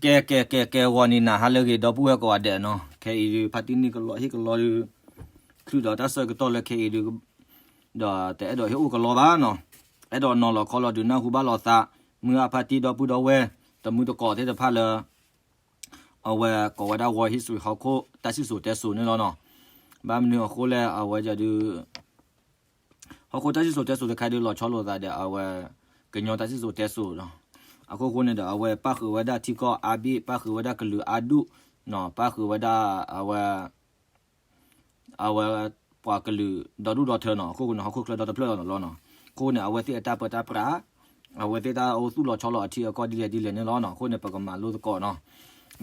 ကဲ ကဲ ကဲ ကဲ ဂီၤနံၤနၤဟါလၢအဂ့ၤ ဒီပုၢ်ဝဲၢ်ကိးဂၤဒဲးနီၤ, ခဲအံၤဒုး ဖါတံၢ်န့ၣ်ကလီဟ့ၣ်ကလီဒုး ချုးဒီးတၢ်ဆၢကတီၢ်လၢခဲအံၤဒုး ဒီးတအဲၣ်ဒိးဟ့ၣ်အိၣ်ကလီဘၣ်နီၤ, အဲၣ်ဒိးနီၤလီၤခီလီၤဒုးနၢ်ဟူဘၣ်လိာ်သး မုၢ်ဂၢ်ဖါတံၢ်ဒီပုၢ်ဒီဝဲၢ် တမုၢ်တကိးသ့ၣ်တဖၣ်လၢ အဝဲကိးဝဲဒၣ် World History ဟီၣ်ခိၣ်တၢ်စံၣ်စိၤတဲစိၤန့ၣ်လီၤနီၤ. ဘၣ်မနုၤအဃိလဲၣ် အဝဲဒုး ဟီၣ်ခိၣ်တၢ်စံၣ်စိၤတဲစိၤတခါဒုး လီၤဆီလိာ်သးဒီးအဝဲ ကညီတၢ်စံၣ်စိၤတဲစိၤနီၤ. အခိၣ်ဃိန့ၣ်ဒီး အဝဲပၣ်ဃုာ်ဝဲဒၣ်ထံကီၢ်အါဘ့ၣ်, ပၣ်ဃုာ်ဝဲဒၣ်ကလုာ်အါဒူၣ်နီၤ, ပၣ်ဃုာ်ဝဲဒၣ်အဝဲ အဝဲပှၤကလုာ်ဒီဒူၣ်ဒီထၢနီၤ. အခိၣ်ဃိန့ၣ် ဟီၣ်ခိၣ်ချၢဒီတဖျၢၣ်လီၤနီၤ. အခိၣ်ဃိန့ၣ် အဝဲသ့ၣ်အတၢ်ပၢတၢ်ပြး အဝဲသ့ၣ်တၢ်အိၣ်သူၣ်လီၤဆီလီၤအထံအကီၢ်ဒ်လဲၣ်ဒ်လဲၣ်န့ၣ်လီၤနီၤ. အခိၣ်န့ၣ် ပကမၤလိသကိးနီ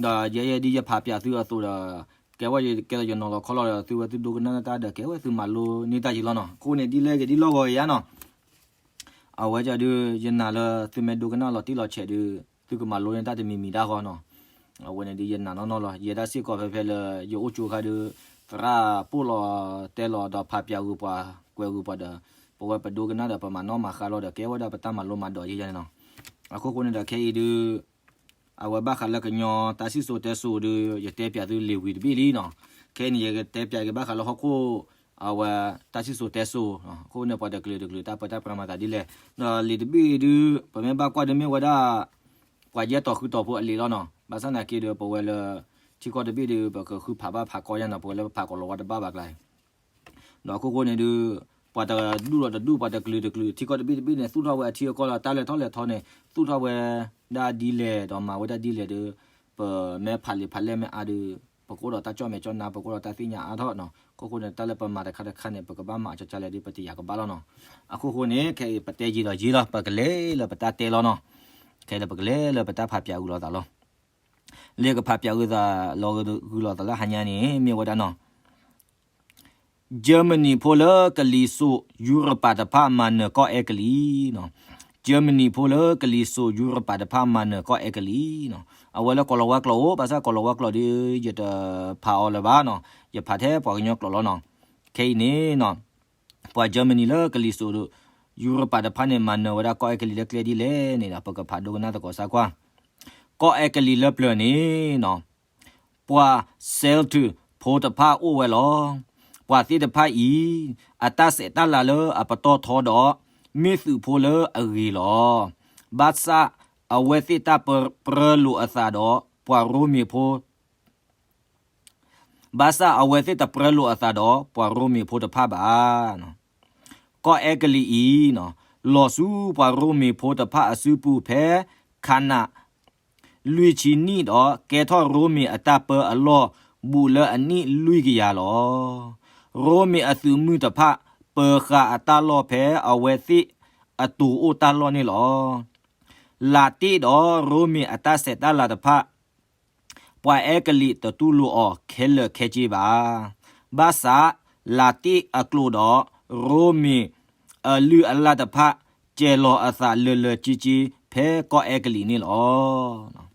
ၤ. ဒီးယဲယဲဒ်ယဖးပၠးသုအသိးဒီး ကဲဝဲယကဲသိးယနီၤလီၤခီလီၤဒီး သုဝဲသုဒိကနၣ်တၢ်ဒီး ကဲဝဲသုမၤလိန့ၢ်တၢ်ယံၤလီၤနီၤ. အခိၣ်ဃိန့ၣ် ဒ်လဲၣ်ဂ့ၤဒ်လီၢ်ဂီၤဂ့ၤယါနီၤ အဝဲဒုး ယနာ်လၢသုမ့ၢ်ဒိကနၣ်လီၤတံၢ်လီၤဆဲးဒုး သုကမၤလိန့ၢ်တၢ်တမံၤမံၤတၢ်ဃီနီၤ. အဝဲန့ၣ်ဒုးယနာ်နီၢ်နီၢ်လီၤ. ယဲဒၣ်စ့ၢ်ကီးဖဲဖဲလၢယအိၣ်ကၠိခါဒုး သရၣ်ပိၢ်လီၤတဲလီၤဒီးဖးပၠးဂုာ်ပှၤကွဲးဂုာ်ပှၤဒီး ပဝဲပဒိကနၣ်ဒီးပမၤနီၣ်မၤဃါလီၤဒီး ကဲဝဲဒၣ်ပတၢ်မၤလိမၤဒိးယဲယါန့ၣ်နီၤ. အခိၣ်ဃိန့ၣ်ဒီးခဲအံၤဒုး အဝဲဘၣ်ဃးလၢကညီတၢ်စံၣ်စိၤတဲစိၤဒုး ယတဲပၠးသုလံာ်ဝံၤတဘ့ၣ်လံနီၤ. ခဲအံၤန့ၣ် ယကတဲပၠးက့ၤဘၣ်ဃးလၢဟီၣ်ခိၣ် အဝဲတၢ်စံၣ်စိၤတဲစိၤ အခိၣ်ဃိန့ၣ် ပှၤတကလုာ်တကလုာ်တၢ်ပၢတၢ်ပြးမၤသးဒ်လဲၣ်. ဒီးလံာ်တဘ့ၣ်ဒုး ပမ့ၢ်ဘၣ်ကွၢ်ဒုးမ့ၢ်ဝဲဒၣ် ပှၤယဲၢ်တီၤဃုတီၤဖိအလံာ်လီၤနီၤ. ဘၣ်ဆၣ်သနာ်က့ဒီး ပဝဲလၢ ထံကီၢ်တဘ့ၣ်ဒီး ပကဃုဖးဘၣ်ဖးကီယါနီၤ, ပဝဲလၢပဖးကိးလီၤဝါတဘၣ်ဘၣ်ကျါ ဒီးအခိၣ်ဃိန့ၣ်ဒုး ပှၤတဒူၣ်ဒီးတဒူၣ် ပှၤတကလုာ်တကလုာ် ထံကီၢ်တဘ့ၣ်တဘ့ၣ်န့ၣ် သူၣ်ထီၣ်ဝဲအထံအကီၢ်လီၤ. တၢ်လဲၤထီၣ်လဲၤထီန့ၣ် သူၣ်ထီၣ်ဝဲဒၣ်ဒ်လဲၣ် ဒီးမၤဝဲဒၣ်ဒ်လဲၣ်ဒီး ပမ့ၢ်ဖးလံာ်ဖးလဲၢ်မ့ၢ်အါဒီး ပကအိၣ်ဒီးတၢ်ကၠီၣ်မဲာ်ကၠီၣ်နါ ပကအိၣ်ဒီးတၢ်သ့ၣ်ညါအါထီၣ်နီၤ. အခိၣ်ဃိန့ၣ် တၢ်လၢပမၤတခါတခါန့ၣ် ပကဘၣ်မၤအကၠီကၠီလဲၣ်ဒီး ပတယာ်ကဘၣ်လီၤနီၤ. အခိၣ်ဃိန့ၣ် ခဲအံၤပတဲယံာ်ဒီးယံာ်လီၤ ပကလဲၤလၢပတၢ်တဲလီၤနီၤ. ခဲအံၤဒီးပကလဲၤလၢပတၢ်ဖးပၠးဂုာ်လိာ်သးလီၤ. လၢကဖးပၠးဂုာ်သးလီၤ ဂုာ်လိာ်သးလၢဟါညါန့ၣ် မ့ၢ်ဝဲဒၣ်နီၤ Germany ဖိလၢကလံၤစိးယူရပၤတဖၣ် မၤနၢၤကီၢ်အဲကလံးနီၤ. Germany ဖိလၢကလံၤစိးယူရပၤတဖၣ် မၤနၢၤကီၢ်အဲကလံးနီၤ. အဝဲလၢကိးလီၤဝါကျိာ်အိၣ် ဘၣ်ဆၣ်ကိးလီၤဝါကျိာ်ဒီး ယတဖးအီၤလၢၤဘၣ်နီၤ. ယဖးထဲပှၤကညီကျိာ်လီၤနီၤ. ခဲအံၤန့ၣ်နီၤ ပှၤ Germany လၢကလံၤစိး ယူရပၤတဖၣ်န့ၣ် မၤနၢၤဝဲဒၣ်ကီၢ်အဲကလံးလၢကျဲဒ်လဲၣ်န့ၣ်ဒီး ပကဖးဒိကနၣ်သကိးစၢ်ကွၢ်. ကီၢ်အဲကလံးလၢပျၢၤန့ၣ်နီၤ ပှၤ Celtic ဖိတဖၣ်အိၣ်ဝဲလီၤ. ပှၤသ့ၣ်တဖၣ်အံၤ အတၢ်ဆဲးတၢ်လၤလၢအပတီၢ်ထီဒီး မ့ၢ်သုးဖိလၢအဂ့ၤလီၤ. ဘၣ်ဆၣ်အဝဲသ့ၣ်တၢ်ပြၢလိာ်အသးဒီး ပှၤရိမ့ၤဖိ ဘၣ်ဆၣ်အဝဲသ့ၣ်တပြၢလိာ်အသးဒီး ပှၤရိမ့ၤဖိတဖၣ်ဘၣ်. ကီၢ်အဲကလံးအံၤ လီၤဆူပှၤရိမ့ၤဖိတဖၣ်အစုပူၤဖဲ ခါနး လွံၢ်ဆံနံၣ်ဒီး ကဲထီၣ်ရိမ့ၤအတၢ်ပၢအလီၢ် ဘူးလၢအနံၣ်လွံၢ်ကယၤလီၤ. ရိမ့ၤအသုးမုၢ်တဖၣ် ပၢဃာ်အတၢ်လီၢ်ဖဲအဝဲသ့ၣ်အတိၤအိၣ်တၢ်လီၢ်န့ၣ်လီၤ. လၤတ့ၣ်ဒီးရိမ့ၤအတၢ်ဆဲးတၢ်လၤတဖၣ် ပှၤအဲကလံးတတူၢ်လိာ်အီၤခဲလၢာ်ခဲဆ့ဘၣ်. ဘၣ်ဆၣ်လၤတ့ၣ်အကျိာ်ဒီး ရိမ့ၤအလုၢ်အလၢ်တဖၣ် ကဲၤလီၤအသးလၢာ်လၢာ်က့က့ ဖဲကီၢ်အဲကလံးန့ၣ်လီၤ.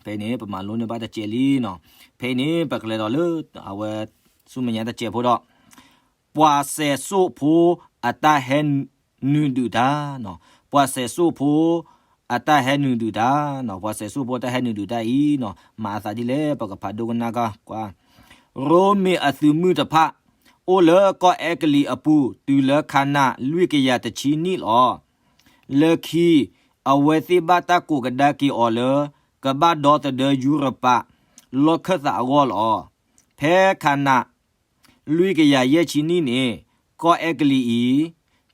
ဖဲန့ၣ် ပမၤလိန့ၢ်ဘၣ်တစဲးလံနီၤ. ဖဲန့ၣ် ပကလဲၤဒီးလၢ အဝဲ ဆူမဲာ်ညါတစဲးဖိဒီး ပှၤစဲးစိၣ်ဖိအတၢ်ဟဲနုာ်ဒုးတၢ်နီၤ. ပှၤစဲးစိၣ်ဖိအတၢ်ဟဲနုာ်ဒုးတၢ်နီၤ. ပှၤစဲးစိၣ်ဖိအတၢ်ဟဲနုာ်ဒုးတၢ်အံၤနီၤ မၤအသးဒ်လဲၣ် ပကဖးဒိကနၣ်ကကွၢ်. ရိမ့ၤအသုးမုၢ်တဖၣ် အိၣ်လၢကီၢ်အဲကလံးအပူၤ တုၤလၢခါနး လွံၢ်ကယၤတဆံနံၣ်လီၤ. လၢခံ အဝဲသ့ၣ်ဘၣ်တၢ်ကိးကဒါက့ၤအီၤလၢ ကဘၣ်ဒီသဒၢယူရပၤ လီၢ်ခၢၣ်သးအဂီၢ်လီၤ. ဖဲခါနး လွံၢ်ကယၤယဲၢ်ဆံနံၣ်န့ၣ် ကီၢ်အဲကလံးအံၤ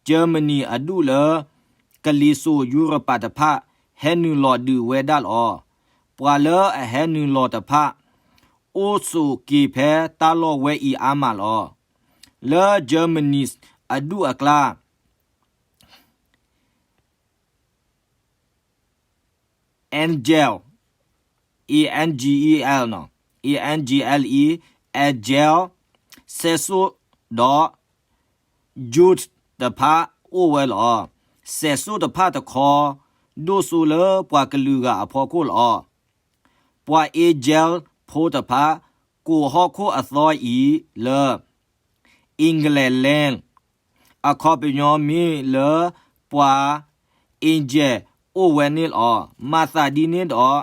ကၠၢမနံၤ အဒူၣ်လၢ ကလံၤစိးယူရပၤတဖၣ် ဟဲနုာ်လီၤဒုးဝဲဒၣ်လီၤ. ပှၤလၢအဟဲနုာ်လီၤတဖၣ် အိၣ်ဆိးက့ၤဖဲတၢ်လီၢ်ဝဲအံၤအါမးလီၤ. လၢကၠၢမနံၤအဒူၣ်အကျါ Angel, A N G E L နီၤ, A N G L E, Angel, စဲးစိၣ်ဒီး Jude တဖၣ်အိၣ်ဝဲလီၤ. စဲးစိၣ်တဖၣ်တခီ ဒိၣ်စိလၢပှၤကလုာ်ဂၤအဖီခိၣ်လီၤ. ပှၤ Angel ဖိတဖၣ် ကိးဟီၣ်ခိၣ်အသီအံၤလၢ England land အခီပညီမ့ၢ်လၢပှၤ Angel အိၣ်ဝဲန့ၣ်လီၤ. မၤသးဒ်န့ၣ်ဒီး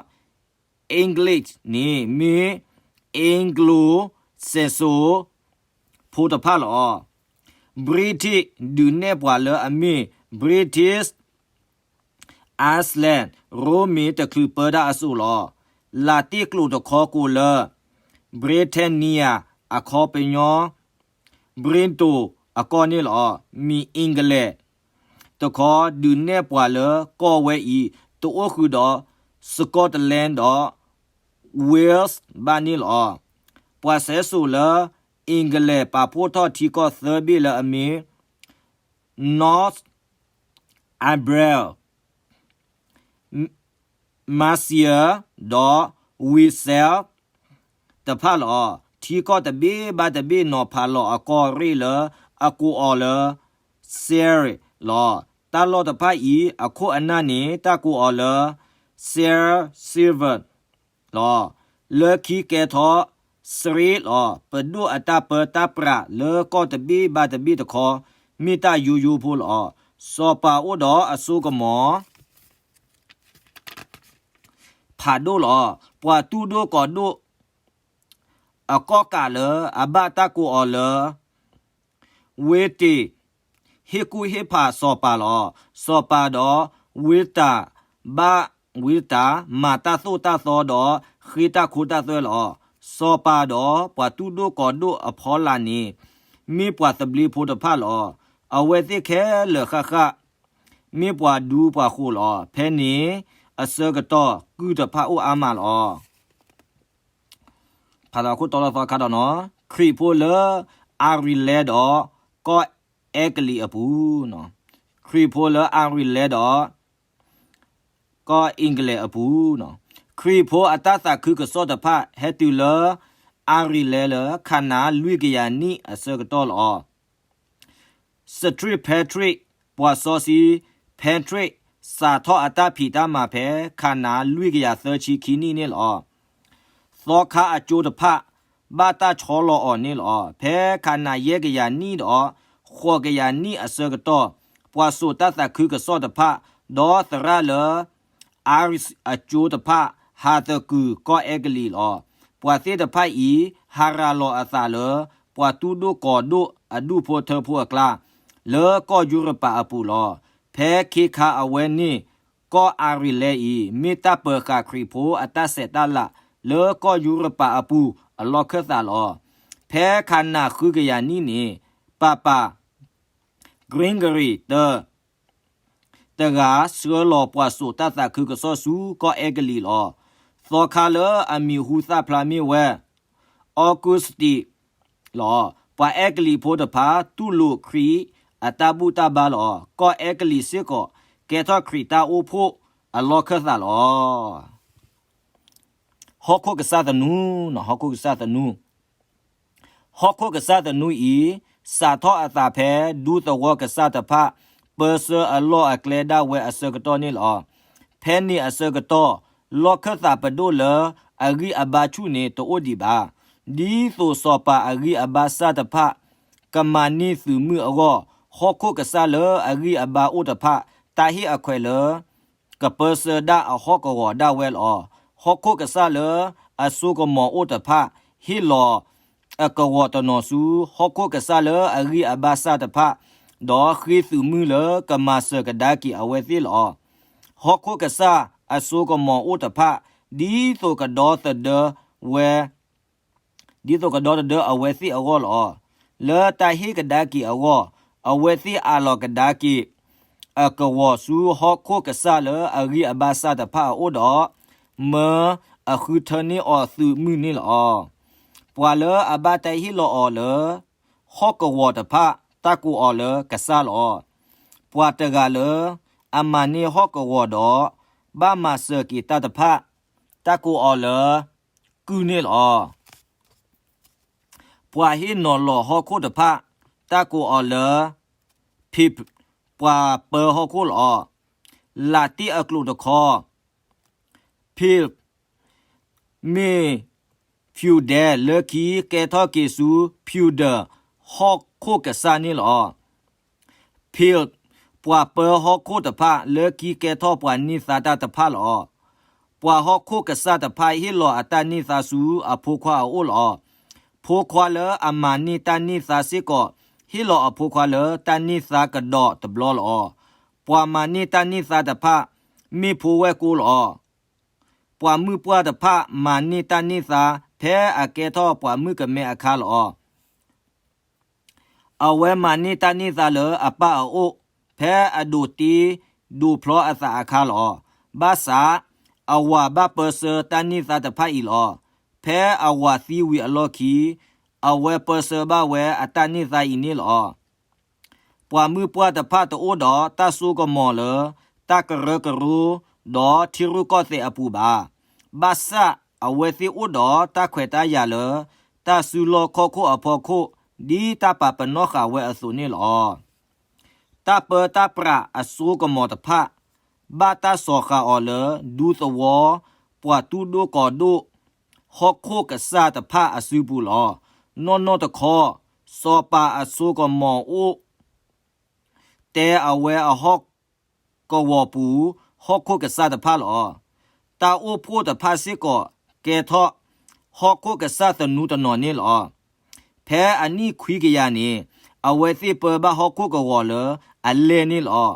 English န့ၣ် မ့ၢ် Anglo-Saxon ဖိတဖၣ်လီၤ. British ဒုးနဲၣ်ပှၤလၢအမ့ၢ် British Isles ရိမ့ၤတချုးပၢတၢ်အစိၤလီၤ. လၤတံၣ်ကျိာ်တခီကိးလၢ Britannia အခီပညီ Britain အကီၢ်န့ၣ်လီၤ. မံၤ England တခီ ဒုးနဲၣ်ပှၤလၢကီၢ်ဝဲအံၤ တအိၣ်ဃုာ်ဒီး Scotland ဒီး Wales ဘၣ်န့ၣ်လီၤ. ပှၤစဲစိာ်လၢ England ပာ်ဖှိၣ်ထီၣ်ထံကီၢ်သၢဘ့ၣ်လၢအမ့ၢ် North Aberdeen, Mercia ဒီး Wessex တဖၣ်လီၤ. ထံကီၢ်တဘ့ၣ်ဘၣ်တဘ့ၣ်နီၤဖးလီၤအကီၢ်ရ့ၣ်လၢအကိးအီၤလၢ Shire လီၤ. တၢ်လီၢ်တဖၣ်အံၤ အခိၣ်အနၢ်န့ၣ် တၢ်ကိးအီၤလၢ Shire Silver လီၤ. လၢခံကဲထီၣ် Shire လီၤ. ပဒိၣ်အတၢ်ပၢတၢ်ပြးလၢကီၢ်တဘ့ၣ်ဘၣ်တဘ့ၣ်တခီ မ့ၢ်တၢ်ယိယိဖိလီၤ. စီၤပၤအိၣ်ဒီးအစိကမီၤ ဖးဒိၣ်လီၤ. ပှၤတူၢ်ဒိၣ်ကီၤဒိၣ် အကီၢ်ကးလၢအဘၣ်တၢ်ကိးအီၤလၢ ဝ့တ့ၣ် ဟ့ၣ်ကူၣ်ဟ့ၣ်ဖးစီၤပၤလီၤ. စီၤပၤဒီးဝ့တး ဘၣ်ဝ့တး မၤတၢ်သိၣ်တၢ်သီဒီးဃ့တၢ်ခိတၢ်သွဲလီၤ. စီၤပၤဒီးပှၤတူၢ်ဒိၣ်ကီၤဒိၣ်အဖီလာ်န့ၣ် မ့ၢ်ပှၤသဘျ့ဖိတဖၣ်လီၤ. အဝဲသ့ၣ်ခဲလၢာ်ဃၣ်ဃၣ် မ့ၢ်ပှၤဒူပှၤဃိၤလီၤ. ဖဲန့ၣ်အဆၢကတီၢ် ကုၢ်တဖၣ်အိၣ်အါမးလီၤ. ဖးသးခိၣ်တီလီၤသီခါဒီးနီၤ, ခရံာ်ဖိလၢအရံလဲဒီးကီၢ်အဲကလံးအပူၤ, ခရံာ်ဖိလၢအရံလဲဒီးကီၢ်အ့ကလံးအပူၤ, ခရံာ်ဖိအတၢ်သးခုကစီၣ်တဖၣ် ဟဲတုၤလၢအရံလဲလၢခးနၤလွံၢ်ကယၤနံၣ်အဆၢကတီၢ်လီၤ. စထရံးဖဲထရံး ပှၤစီဆှံ ဖဲထရံး စးထီၣ်အတၢ်ဖံးတၢ်မၤဖဲခးနၤလွံၢ်ကယၤသၢဆံခံနံၣ်န့ၣ်လီၤ. သီခါအကၠိတဖၣ် ဘၣ်တၢ်ဆီလီၤအီၤန့ၣ်လီၤ. ဖဲခးနၤယဲၢ်ကယၤနံၣ်ဒီး ဃိးကယၤနံၣ်အဆၢကတီၢ်, ပှၤစိာ်တၢ်သးခုကစီၣ်တဖၣ် ဒီးသရၣ်လၢ အရံအကၠိတဖၣ် ဟးသကုၤကီၢ်အဲကလံးလီၤ. ပှၤသ့ၣ်တဖၣ်အံၤ ဟးရၤလီၤအသးလၢ ပှၤတူၢ်ဒိၣ်ကီၤဒိၣ်အဒူၣ်ဖိထၢဖိအကျါ လၢကီၢ်ယူရပၤအပူၤလီၤ. ဖဲခ့ခါအဝဲန့ၣ် ကီၢ်အရံလဲအံၤ မ့ၢ်တၢ်ပၢၤဃာ်ခရံာ်ဖိအတၢ်ဆဲးတၢ်လၤ လၢကီၢ်ယူရပၤအပူၤအလီၢ်ခၢၣ်သးလီၤ. ဖဲခးနၤဃုကယၤနံၣ်န့ၣ် ပၤပၤ Gregory တ တဂၤ ဆှၢလီၤပှၤစိာ်တၢ်သးခုကစီၣ်ဆူကီၢ်အဲကလံးလီၤ. သီခါလၢအမံၤဟူသၣ်ဖျါမ့ၢ်ဝဲ Augustine လီၤ. ပှၤအဲကလံးဖိတဖၣ် တူၢ်လိာ်ခရံာ်အတၢ်ဘူၣ်တၢ်ဘါလီၤ. ကီၢ်အဲကလံးစ့ၢ်ကီး ကဲထီၣ်ခရံာ်တၢ်အိၣ်ဖှိၣ်အလီၢ်ခၢၣ်သးလီၤ. ဟီၣ်ခိၣ်ကစၢ်သနူ, ဟီၣ်ခိၣ်ကစၢ်သနူ ဟီၣ်ခိၣ်ကစၢ်သနူအံၤ စးထီၣ်အသးဖဲဒူသဝီကစၢ်တဖၣ် ပၢဆှၢအလီၢ်အကျဲဒၣ်ဝဲအဆၢကတီၢ်န့ၣ်လီၤ. ဖဲန့ၣ်အဆၢကတီၢ် လီၢ်ခၢၣ်သးပဒိၣ်လၢအဂံၢ်အဘါဆူၣ်န့ၣ် တအိၣ်ဒံးဘၣ်. ဒ်သိးစီၤပၤအဂံၢ်အဘါစၢ်တဖၣ် ကမၤန့ၢ်သုးမုၢ်အဂီၢ်, ဟီၣ်ခိၣ်ကစၢ်လၢအဂံၢ်အဘါအိၣ်တဖၣ် တၢ်ဟ့ၣ်အခွဲးလၢ ကပၢဆှၢဒၣ်အဟီၣ်ကဝီၤဒၣ်ဝဲလီၤ. ဟီၣ်ခိၣ်ကစၢ်လၢအစိကမီၤအိၣ်တဖၣ် ဟ့ၣ်လီၤအကဝီၤတနီၤဆူ ဟီၣ်ခိၣ်ကစၢ်လၢအဂံၢ်အဘါစၢ်တဖၣ်, ဒီးဃ့သုးမုၢ်လၢကမၤစၢၤကဒါက့ၤအဝဲသ့ၣ်လီၤ. ဟီၣ်ခိၣ်ကစၢ်အစိကမီၤအိၣ်တဖၣ် ဒ်သိးကဒီသဒၢဝဲ ဒ်သိးကဒီသဒၢအဝဲသ့ၣ်အဂီၢ်လီၤ. လၢတၢ်ဟ့ၣ်ကဒါက့ၤအဂီၢ်, အဝဲသ့ၣ်အးလီၤကဒါက့ၤ အကဝီၤဆူဟီၣ်ခိၣ်ကစၢ်လၢအဂံၢ်အဘါစၢ်တဖၣ်အအိၣ်ဒီး, မၢအဃုထၢန့ၢ်အီၤသုးမုၢ်န့ၣ်လီၤ. ပှၤလၢအဘၣ်တၢ်ဟ့ၣ်လီၤအီၤလၢ ဟီၣ်ကဝီၤတဖၣ် တၢ်ကိးအီၤလၢကစၢ်လီၤ. ပှၤတဂၤလၢအမၤန့ၢ်ဟီၣ်ကဝီၤဒီး ဘၣ်မၤစၢၤက့ၤတၢ်တဖၣ် တၢ်ကိးအီၤလၢကုၢ်န့ၣ်လီၤ. ပှၤဟ့ၣ်နီၤလီၤဟီၣ်ခိၣ်တဖၣ် တၢ်ကိးအီၤလၢ Pip ပှၤပၢဟီၣ်ခိၣ်လီၤ. လးတ့ၢ်အကျိာ်တခီ Pip မ့ၢ် feudal လၢခံကဲထီၣ်က့ၤဆူ feudal ဟီၣ်ခိၣ်ကစၢ်န့ၣ်လီၤ. Pip ပှၤပၢဟီၣ်ခိၣ်တဖၣ် လၢခံကဲထီၣ်ပှၤန့ၢ်သါတၢ်တဖၣ်လီၤ. ပှၤဟီၣ်ခိၣ်ကစၢ်တဖၣ်ဟ့ၣ်လီၤအတၢ်န့ၢ်သါဆူအဖိခွါအအိၣ်လီၤ. ဖိခွါလၢအမၤန့ၢ်တၢ်န့ၢ်သါစ့ၢ်ကီး ဟ့ၣ်လီၤအဖိခွါလၢတၢ်န့ၢ်သါကဒီးတဘျီလီၤ. ပှၤမၤန့ၢ်တၢ်န့ၢ်သါတဖၣ် မ့ၢ်ဖိဝဲၢ်ကိလီၤ. ပှၤမုၢ်ပှၢ်တဖၣ်မၤန့ၢ်တၢ်န့ၢ်သါ ဖဲအကဲထီၣ်ပှၤမုၣ်ကမဲအခါလီၤ. အဝဲမၤန့ၢ်တၢ်န့ၢ်သါလၢအပၢ်အအိၣ် ဖဲအဒိးတ့ဒိးဖျီအသးအခါလီၤ. ဘၣ်ဆၣ် အဝၤဘၣ်ပၢဆှၢတၢ်န့ၢ်သါတဖၣ်အံၤလီၤ. ဖဲအဝၤသံဝံၤအလီၢ်ခံ အဝဲပၢဆှၢဘၣ်ဝဲအတၢ်န့ၢ်သါအံၤန့ၣ်လီၤ. ပှၤမုၢ်ပှၢ်တဖၣ်တအိၣ်ဒီးတၢ်စိကမီၤလၢ တၢ်ကရၢကရိ ဒီးထံရူၢ်ကီၢ်သဲးအပူၤဘၣ်. ဘၣ်ဆၣ်အဝဲသ့ၣ်အိၣ်ဒီးတၢ်ခွဲးတၢ်ယာ်လၢ တၢ်စုလီၢ်ခီၣ်ခိၣ်အဖီခိၣ် ဒ်တၢ်ပာ်ပနီၣ်ဃာ်ဝဲအသိးန့ၣ်လီၤ. တၢ်ပၢတၢ်ပြးအစိကမီၤတဖၣ် ဘၣ်တၢ်စီၤဃာ်အီၤလၢ ဒူသဝီ ပှၤတူၢ်ဒိၣ်ကီၤဒိၣ် ဟီၣ်ခိၣ်ကစၢ်တဖၣ်အစုပူၤလီၤ. နီၢ်နီၢ်တခီ စီၤပၤအစိကမီၤအိၣ် တဲအဝဲအဟီၣ်ကဝီၤပူၤ ဟီၣ်ခိၣ်ကစၢ်တဖၣ်လီၤ. တၢ်အိၣ်ဖှိၣ်တဖၣ်စ့ၢ်ကီး ကဲထီၣ် ဟီၣ်ခိၣ်ကစၢ်သနူတနီၤန့ၣ်လီၤ. ဖဲအနံၣ်ခွံကယၤန့ၣ် အဝဲသ့ၣ်ပၢဘၣ်ဟီၣ်ခိၣ်ကဝီၤလၢအလဲၢ်န့ၣ်လီၤ.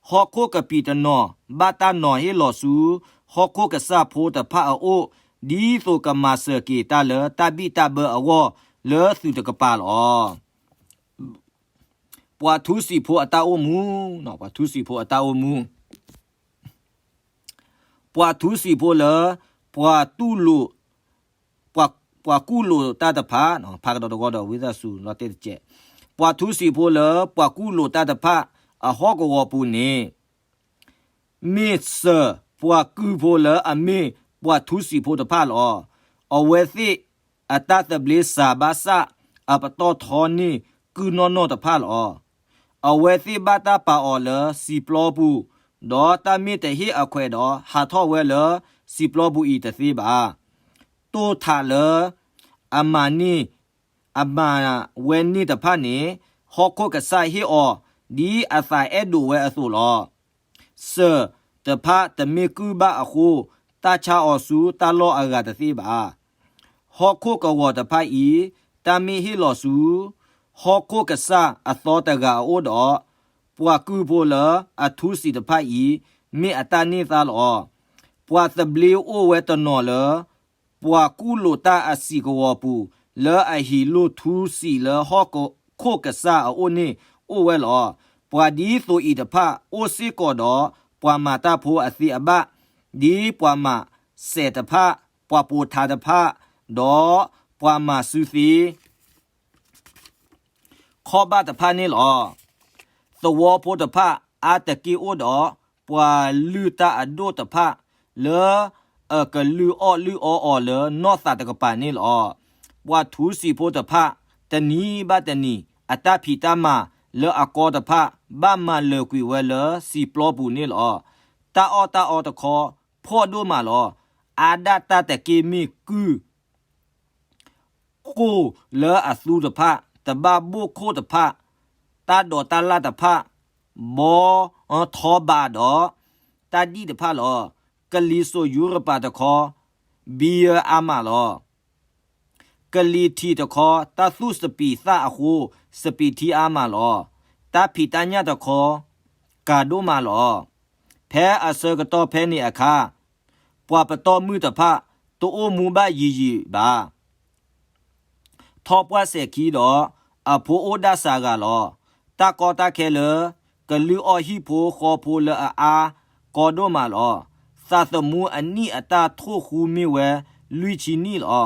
ဟီၣ်ခိၣ်ကပံာ်တနီၤ ဘၣ်တၢ်နီၤဟ့ၣ်လီၤဆူ ဟီၣ်ခိၣ်ကစၢ်ဖိတဖၣ်အအိၣ် ဒ်သိးကမၤစၢၤက့ၤတၢ်လၢတၢ်ဘံၣ်တၢ်ဘၢအဂီၢ် လၢသုးတကပၤလီၤ. ပှၤထူစံာ်ဖိအတၢ်အိၣ်မူ, ပှၤထူစံာ်ဖိအတၢ်အိၣ်မူ, ပှၤထူစံာ်ဖိလၢ ပှၤတူၢ်လိာ်, ပှၤကူၣ်လိာ်တၢ်တဖၣ်, ဖးကဒီးတဂီၤဒီးဝံသးစူၤလီၤတဲာ်တကဲး, ပှၤထူစံာ်ဖိလၢ ပှၤကူၣ်လိာ်တၢ်တဖၣ် အဟီၣ်ကဝီၤပူၤန့ၣ် မ့ၢ်စၢၤပှၤကုၢ်ဖိလၢအမ့ၢ်ပှၤထူစံာ်ဖိတဖၣ်လီၤ. အဝဲသ့ၣ်အတၢ်သဘျ့စှၤဘၣ်ဆၣ် အပတီၢ်ထီန့ၢ်ကုၢ်နီၢ်နီၢ်တဖၣ်လီၤ. အဝဲသ့ၣ်ဘၣ်တၢ်ပာ်အီၤလၢစံာ်ပျီပူၤ, ဒီးတၢ်မ့ၢ်တဟ့ၣ်အခွဲးဒီး ဟးထီၣ်ဝဲလၢစံာ်ပျီပူၤအံၤတသ့ဘၣ်. တိၢ်ထးလၢ အမၤန့ၢ်, အမၤဝဲန့ၢ်တဖၣ်န့ၣ် ဟီၣ်ခိၣ်ကစၢ်ဟ့ၣ်အီၤ ဒ်အသးအဲၣ်ဒိးဝဲအသိးလီၤ. စၢၤတဖၣ်တမ့ၢ်ကုၢ်ဘၣ်အဃိ တၢ်ဆါအီၤဆူတၢ်လီၢ်အဂၤတသ့ဘၣ်. ဟီၣ်ခိၣ်ကဝီၤတဖၣ်အံၤ တၢ်မ့ၢ်ဟ့ၣ်လီၤဆူ ဟီၣ်ခိၣ်ကစၢ်အသီတဂၤအအိၣ်ဒီး ပှၤကုၢ်ဖိလၢအထူစံာ်တဖၣ်အံၤ မ့ၢ်အတၢ်န့ၢ်သါလီၤ. ပှၤသဘျ့အိၣ်ဝဲတနီၤလၢ ပှၤကူၣ်လိာ်တၢ်အစံာ်ကဝီၤပူၤ လၢအဟံးလိၢ်ထူစံာ်လၢဟီၣ်ခိၣ်ကစၢ်အအိၣ်န့ၣ်အိၣ်ဝဲလီၤ. ပှၤဒ်သိးအံၤတဖၣ်အိၣ်စ့ၢ်ကီးဒီး ပှၤမၤတၢ်ဖိအသ့အဘၣ်, ဒ်ပှၤမၤစဲးတဖၣ်, ပှၤပိာ်ထါတဖၣ်, ဒီးပှၤမၤစုသ့ ခီၣ်ဘၣ်တဖၣ်န့ၣ်လီၤ. သဝီဖိတဖၣ်အါတက့ၢ်အိၣ်ဒီး ပှၤလုၢ်တၢ်အဒိၣ်တဖၣ် လၢအကလုၢ်အီၣ်လုၢ်အီအီၤလၢနီၢ်သးတကပၤန့ၣ်လီၤ. ပှၤထူစံာ်ဖိတဖၣ် တနံၤဘၣ်တနံၤ အတၢ်ဖံးတၢ်မၤလၢအကီတဖၣ် ဘၣ်မၤလၢာ်ကွံာ်ဝဲလၢစံာ်ပျီပူၤန့ၣ်လီၤ. တၢ်အီၣ်တၢ်အီတခီ ဖှီၣ်ဒိၣ်မးလီၤ. အါဒၣ်တၢ်တက့ၢ်မ့ၢ်ကုၢ် ကိၢ်လၢအသူတဖၣ်, တဘၣ်ဘိၣ်ခိၣ်တဖၣ်, တၢ်ဒိးတၢ်လၢ်တဖၣ်, ဘီထီဘးဒီး တၢ်ဒံၣ်တဖၣ်လီၤ. ကလံၤစိးယူရပၤတခီ ဘံယၢအါမးလီၤ. ကလံၤထံးတခီ တၢ်သူၣ်စပံးသၣ်အဃိ စပံးထံအါမးလီၤ. တၢ်ဖံးတၢ်ညၣ်တခီ ကၤဒိၣ်မးလီၤ. ဖဲအဆၢကတီၢ်ဖဲန့ၣ်အခါ ပှၤပတီၢ်မုၢ်တဖၣ် တအိၣ်မူဘၣ်ယံာ်ယံာ်ဘၣ်. ထီၣ်ပှၢ်စဲၤခံဒီး အဖိအိၣ်ဒၣ်စှၤဂၤလီၤ. တၢ်ကီတၢ်ခဲလၢ ကလုၢ်အီၣ်ဟံၣ်ဖိဃီဖိလၢအအါ ကီဒိၣ်မးလီၤ. သးသမူအနံၣ်အတၢ်ထိၣ်ဃူမ့ၢ်ဝဲ လွံၢ်ဆံနံၣ်လီၤ.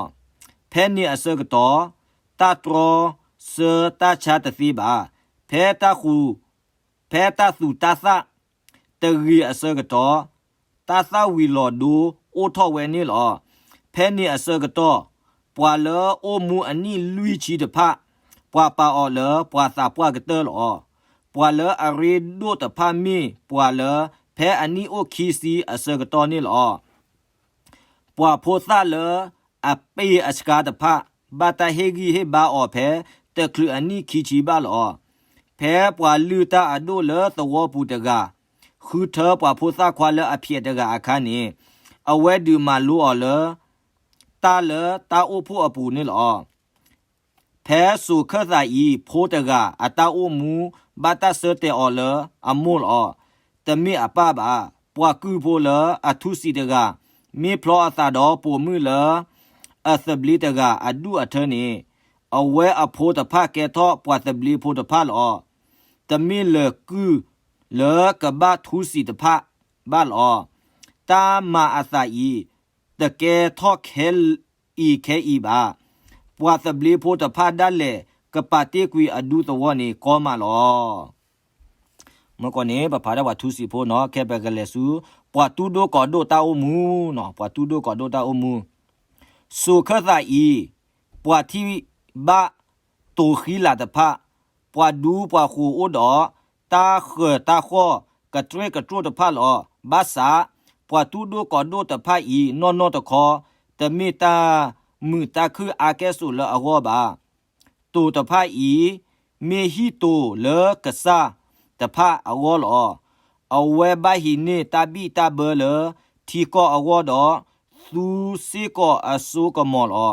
ဖဲန့ၣ်အဆၢကတီၢ် တၢ်တြီဆၢတၢ်ဆါတသ့ဘၣ်. ဖဲတၢ်ဃူ ဖဲတၢ်သူၣ်တၢ်သၣ်တဂ့ၤအဆၢကတီၢ် တၢ်သၣ်ဝံၤလီၤဒိအိၣ်ထီၣ်ဝဲန့ၣ်လီၤ. ဖဲန့ၣ်အဆၢကတီၢ် ပှၤလၢအိၣ်မူအနံၣ်လွံၢ်ဆံတဖၣ် ပှၤပာ်အီၤလၢပှၤသးပှၢ်ကတၢၢ်လီၤ. ပှၤလၢအရ့ဒိၣ်တဖၣ်မ့ၢ်ပှၤလၢ ဖဲအနံၣ်အိၣ်ခံဆံအဆၢကတီၢ်န့ၣ်လီၤ. ပှၤဖိသၣ်လၢအပ့ၢ်အဆှါတဖၣ် ဘၣ်တၢ်ဟ့ၣ်ဂံၢ်ဟ့ၣ်ဘါအီၤဖဲ တချုးအနံၣ်ခံဆံဘၣ်လီၤ. ဖဲပှၤလုၢ်တၢ်အဒိၣ်လၢသဝီပူၤတဂၤ ဃုထၢပှၤဖိသၣ်ခွါလၢအဖျဲးတဂၤအခါန့ၣ် အဝဲဒုးမၤလိအီၤလၢ တၢ်လၢတၢ်အိၣ်ဖှိၣ်အပူၤန့ၣ်လီၤ. ဖဲစိာ်ခၢၣ်သးအံၤ ဖိတဂၤအတၢ်အိၣ်မူ ဘၣ်တၢ်ဆၢတဲာ်အီၤလၢအမိၢ်လီၤ. တမ့ၢ်အပၢ်ဘၣ်. ပှၤကုၢ်ဖိလၢအထူစံးတဂၤ မ့ၢ်ဖျီအသးဒီးပိာ်မုၣ်လၢ အသဘျ့တဂၤအဒူၣ်အထၢန့ၣ် အဝဲအဖိတဖၣ်ကဲထီၣ်ပှၤသဘျ့ဖိတဖၣ်လီၤ. တမ့ၢ်လၢကုၢ်လၢကဘၣ်ထူစံးတဖၣ်ဘၣ်လီၤ. တၢ်မၤအသးအံၤ တကဲထီၣ်ခဲအံၤခဲအံၤဘၣ်. ပှၤသဘျ့ဖိတဖၣ်ဒၣ်လဲာ် ကပာ်တ့ၢ်ကွံာ်အဒူသဝီန့ၣ်ကီမးလီၤ. မ့ၢ်ကီးန့ၣ် ပဖးဒၣ်ပှၤထူစံးဖိနီၤ ခဲပကလဲၤဆူ ပှၤတူၢ်ဒိၣ်ကီးဒိၣ်တၢ်အိၣ်မူနီၤ ပှၤတူၢ်ဒိၣ်ကီးဒိၣ်တၢ်အိၣ်မူ စိာ်ခၢၣ်သးအံၤ ပှၤထံၣ်ဘၣ်တိၤဃံလၤတဖၣ် ပှၤဒူပှၤဃိၤအိၣ်ဒီး တၢ်ဃၢၤတၢ်ဃီၣ်ကတြဲၣ်ကတြိၣ်တဖၣ်လီၤ. ဘၣ်ဆၣ် ပှၤတူၢ်ဒိၣ်ကီးဒိၣ်တဖၣ်အံၤ နီၢ်နီၢ်တခီ တမ့ၢ်တၢ်မုာ်တၢ်ခုၣ်အါကဲၣ်ဆိးလၢအဂီၢ်ဘၣ်. တိၤတဖၣ်အံၤ မ့ၢ်ဟံၣ်တိၤလၢကစၢ်တဖၣ်အဂီၢ်လီၤ. အဝဲဘၣ်ဟံးန့ၢ်တၢ်ဘံၣ်တၢ်ဘၢလၢထံကီၢ်အဂီၢ်ဒီး သူစ့ၢ်ကီးအစိကမီၤလီၤ.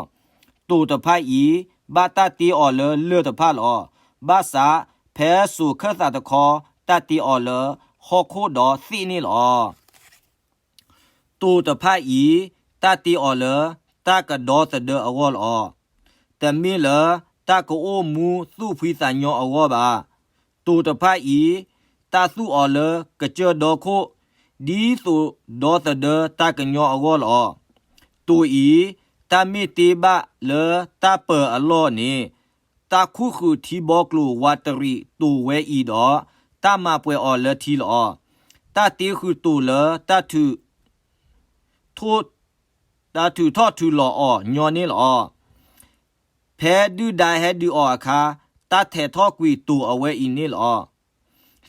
တိၤတဖၣ်အံၤ ဘၣ်တၢ်တ့အီၤလၢလၢၢ်တဖၣ်လီၤ. ဘၣ်ဆၣ် ဖဲစိာ်ခၢၣ်သးတခီ တၢ်တ့အီၤလၢဟီၣ်ခိၣ်ဒီးသ့ၣ်န့ၣ်လီၤ. တိၤတဖၣ်အံၤ တၢ်တ့အီၤလၢတၢ်ကဒီသဒၢအဂီၢ်လီၤ. တမ့ၢ်လၢတၢ်ကအိၣ်မူသူၣ်ဖှံသးညီအဂီၢ်ဘၣ်. တိၤတဖၣ်အံၤ တၢ်သူၣ်အီၤလၢကစၢၢ်ဒီခိၣ် ဒ်သိးဒီသဒၢတၢ်ကညီအဂီၢ်လီၤ. တိၤအံၤ တၢ်မ့ၢ်တ့ဘၣ်လၢတၢ်ပၢၤအလီၢ်န့ၣ် တၢ်ခူၣ်ဃုာ်ထံဘီကျိၤဝးတရံးတိၤဝဲအံၤဒီး တၢ်မၤပှဲၤအီၤလၢထံလီၤ. တၢ်တ့ဃုာ်တိၤလၢတၢ်ထုး တၢ်ထုးထီၣ်ထုးလီၤအီၤညီန့ၣ်လီၤ. ဖဲဒုၣ်ဒါဟဲဒုးအီၤအခါ တၢ်ထဲးထီၣ်ကွံာ်တိၤအဝဲအံၤန့ၣ်လီၤ.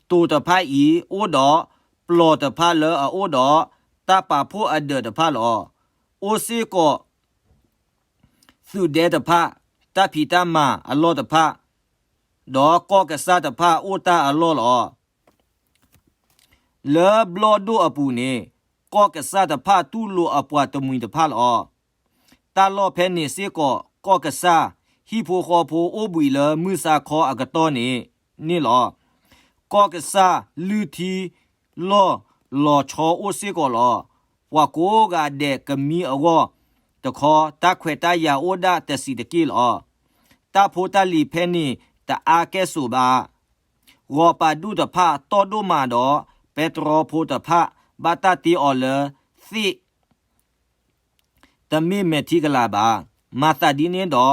တိၤတဖၣ်အံၤ အိၣ်ဒီးပျီၢ်တဖၣ်လၢအအိၣ်ဒီး တၢ်ပာ်ဖှိၣ်အဒၢးတဖၣ်လီၤ. အိၣ်စ့ၢ်ကီး သုးဒဲတဖၣ်, တၢ်ဖံးတၢ်မၤအလီၢ်တဖၣ်, ဒီးကီၢ်ကစၢ်တဖၣ်အိၣ်တၢ်အလီၢ်လီၤ. လၢဘျီၣ်ဒိၣ်အပူၤန့ၣ် ကီၢ်ကစၢ်တဖၣ်တူၢ်လိာ်အပှၤတမှံၤတဖၣ်လီၤ. တၢ်လီၢ်ဖဲန့ၣ်စ့ၢ်ကီး ကီၢ်ကစၢ် ဟံၣ်ဖိဃီဖိအိၣ်ဘှံးလၢမုၢ်ဆါခီအကတီၢ်န့ၣ်န့ၣ်လီၤ. ကီၢ်ကစၢ်လုၢ်ထံလီၢ်လီၤဆီအိၣ်စ့ၢ်ကီးလီၤ. ပှၤကိးဂၤဒဲးကမံအဂီၢ်တခီ တၢ်ခွဲးတၢ်ယာ်အိၣ်ဒၣ်တဆံးတက့ၢ်လီၤ. တၢ်ဖိတၢ်လံၤဖဲန့ၣ်တအါကဲၣ်ဆိးဘၣ်. ဂီၤပၤဒူၣ်တဖၣ်တီၢ်ဒိၣ်မးဒီး ပဲတြီဖိတဖၣ် ဘၣ်တၢ်တ့အီၤလၢသ့ၣ် တမ့ၢ်မဲာ်ထံကလၤဘၣ်. မၤသးဒ်န့ၣ်ဒီး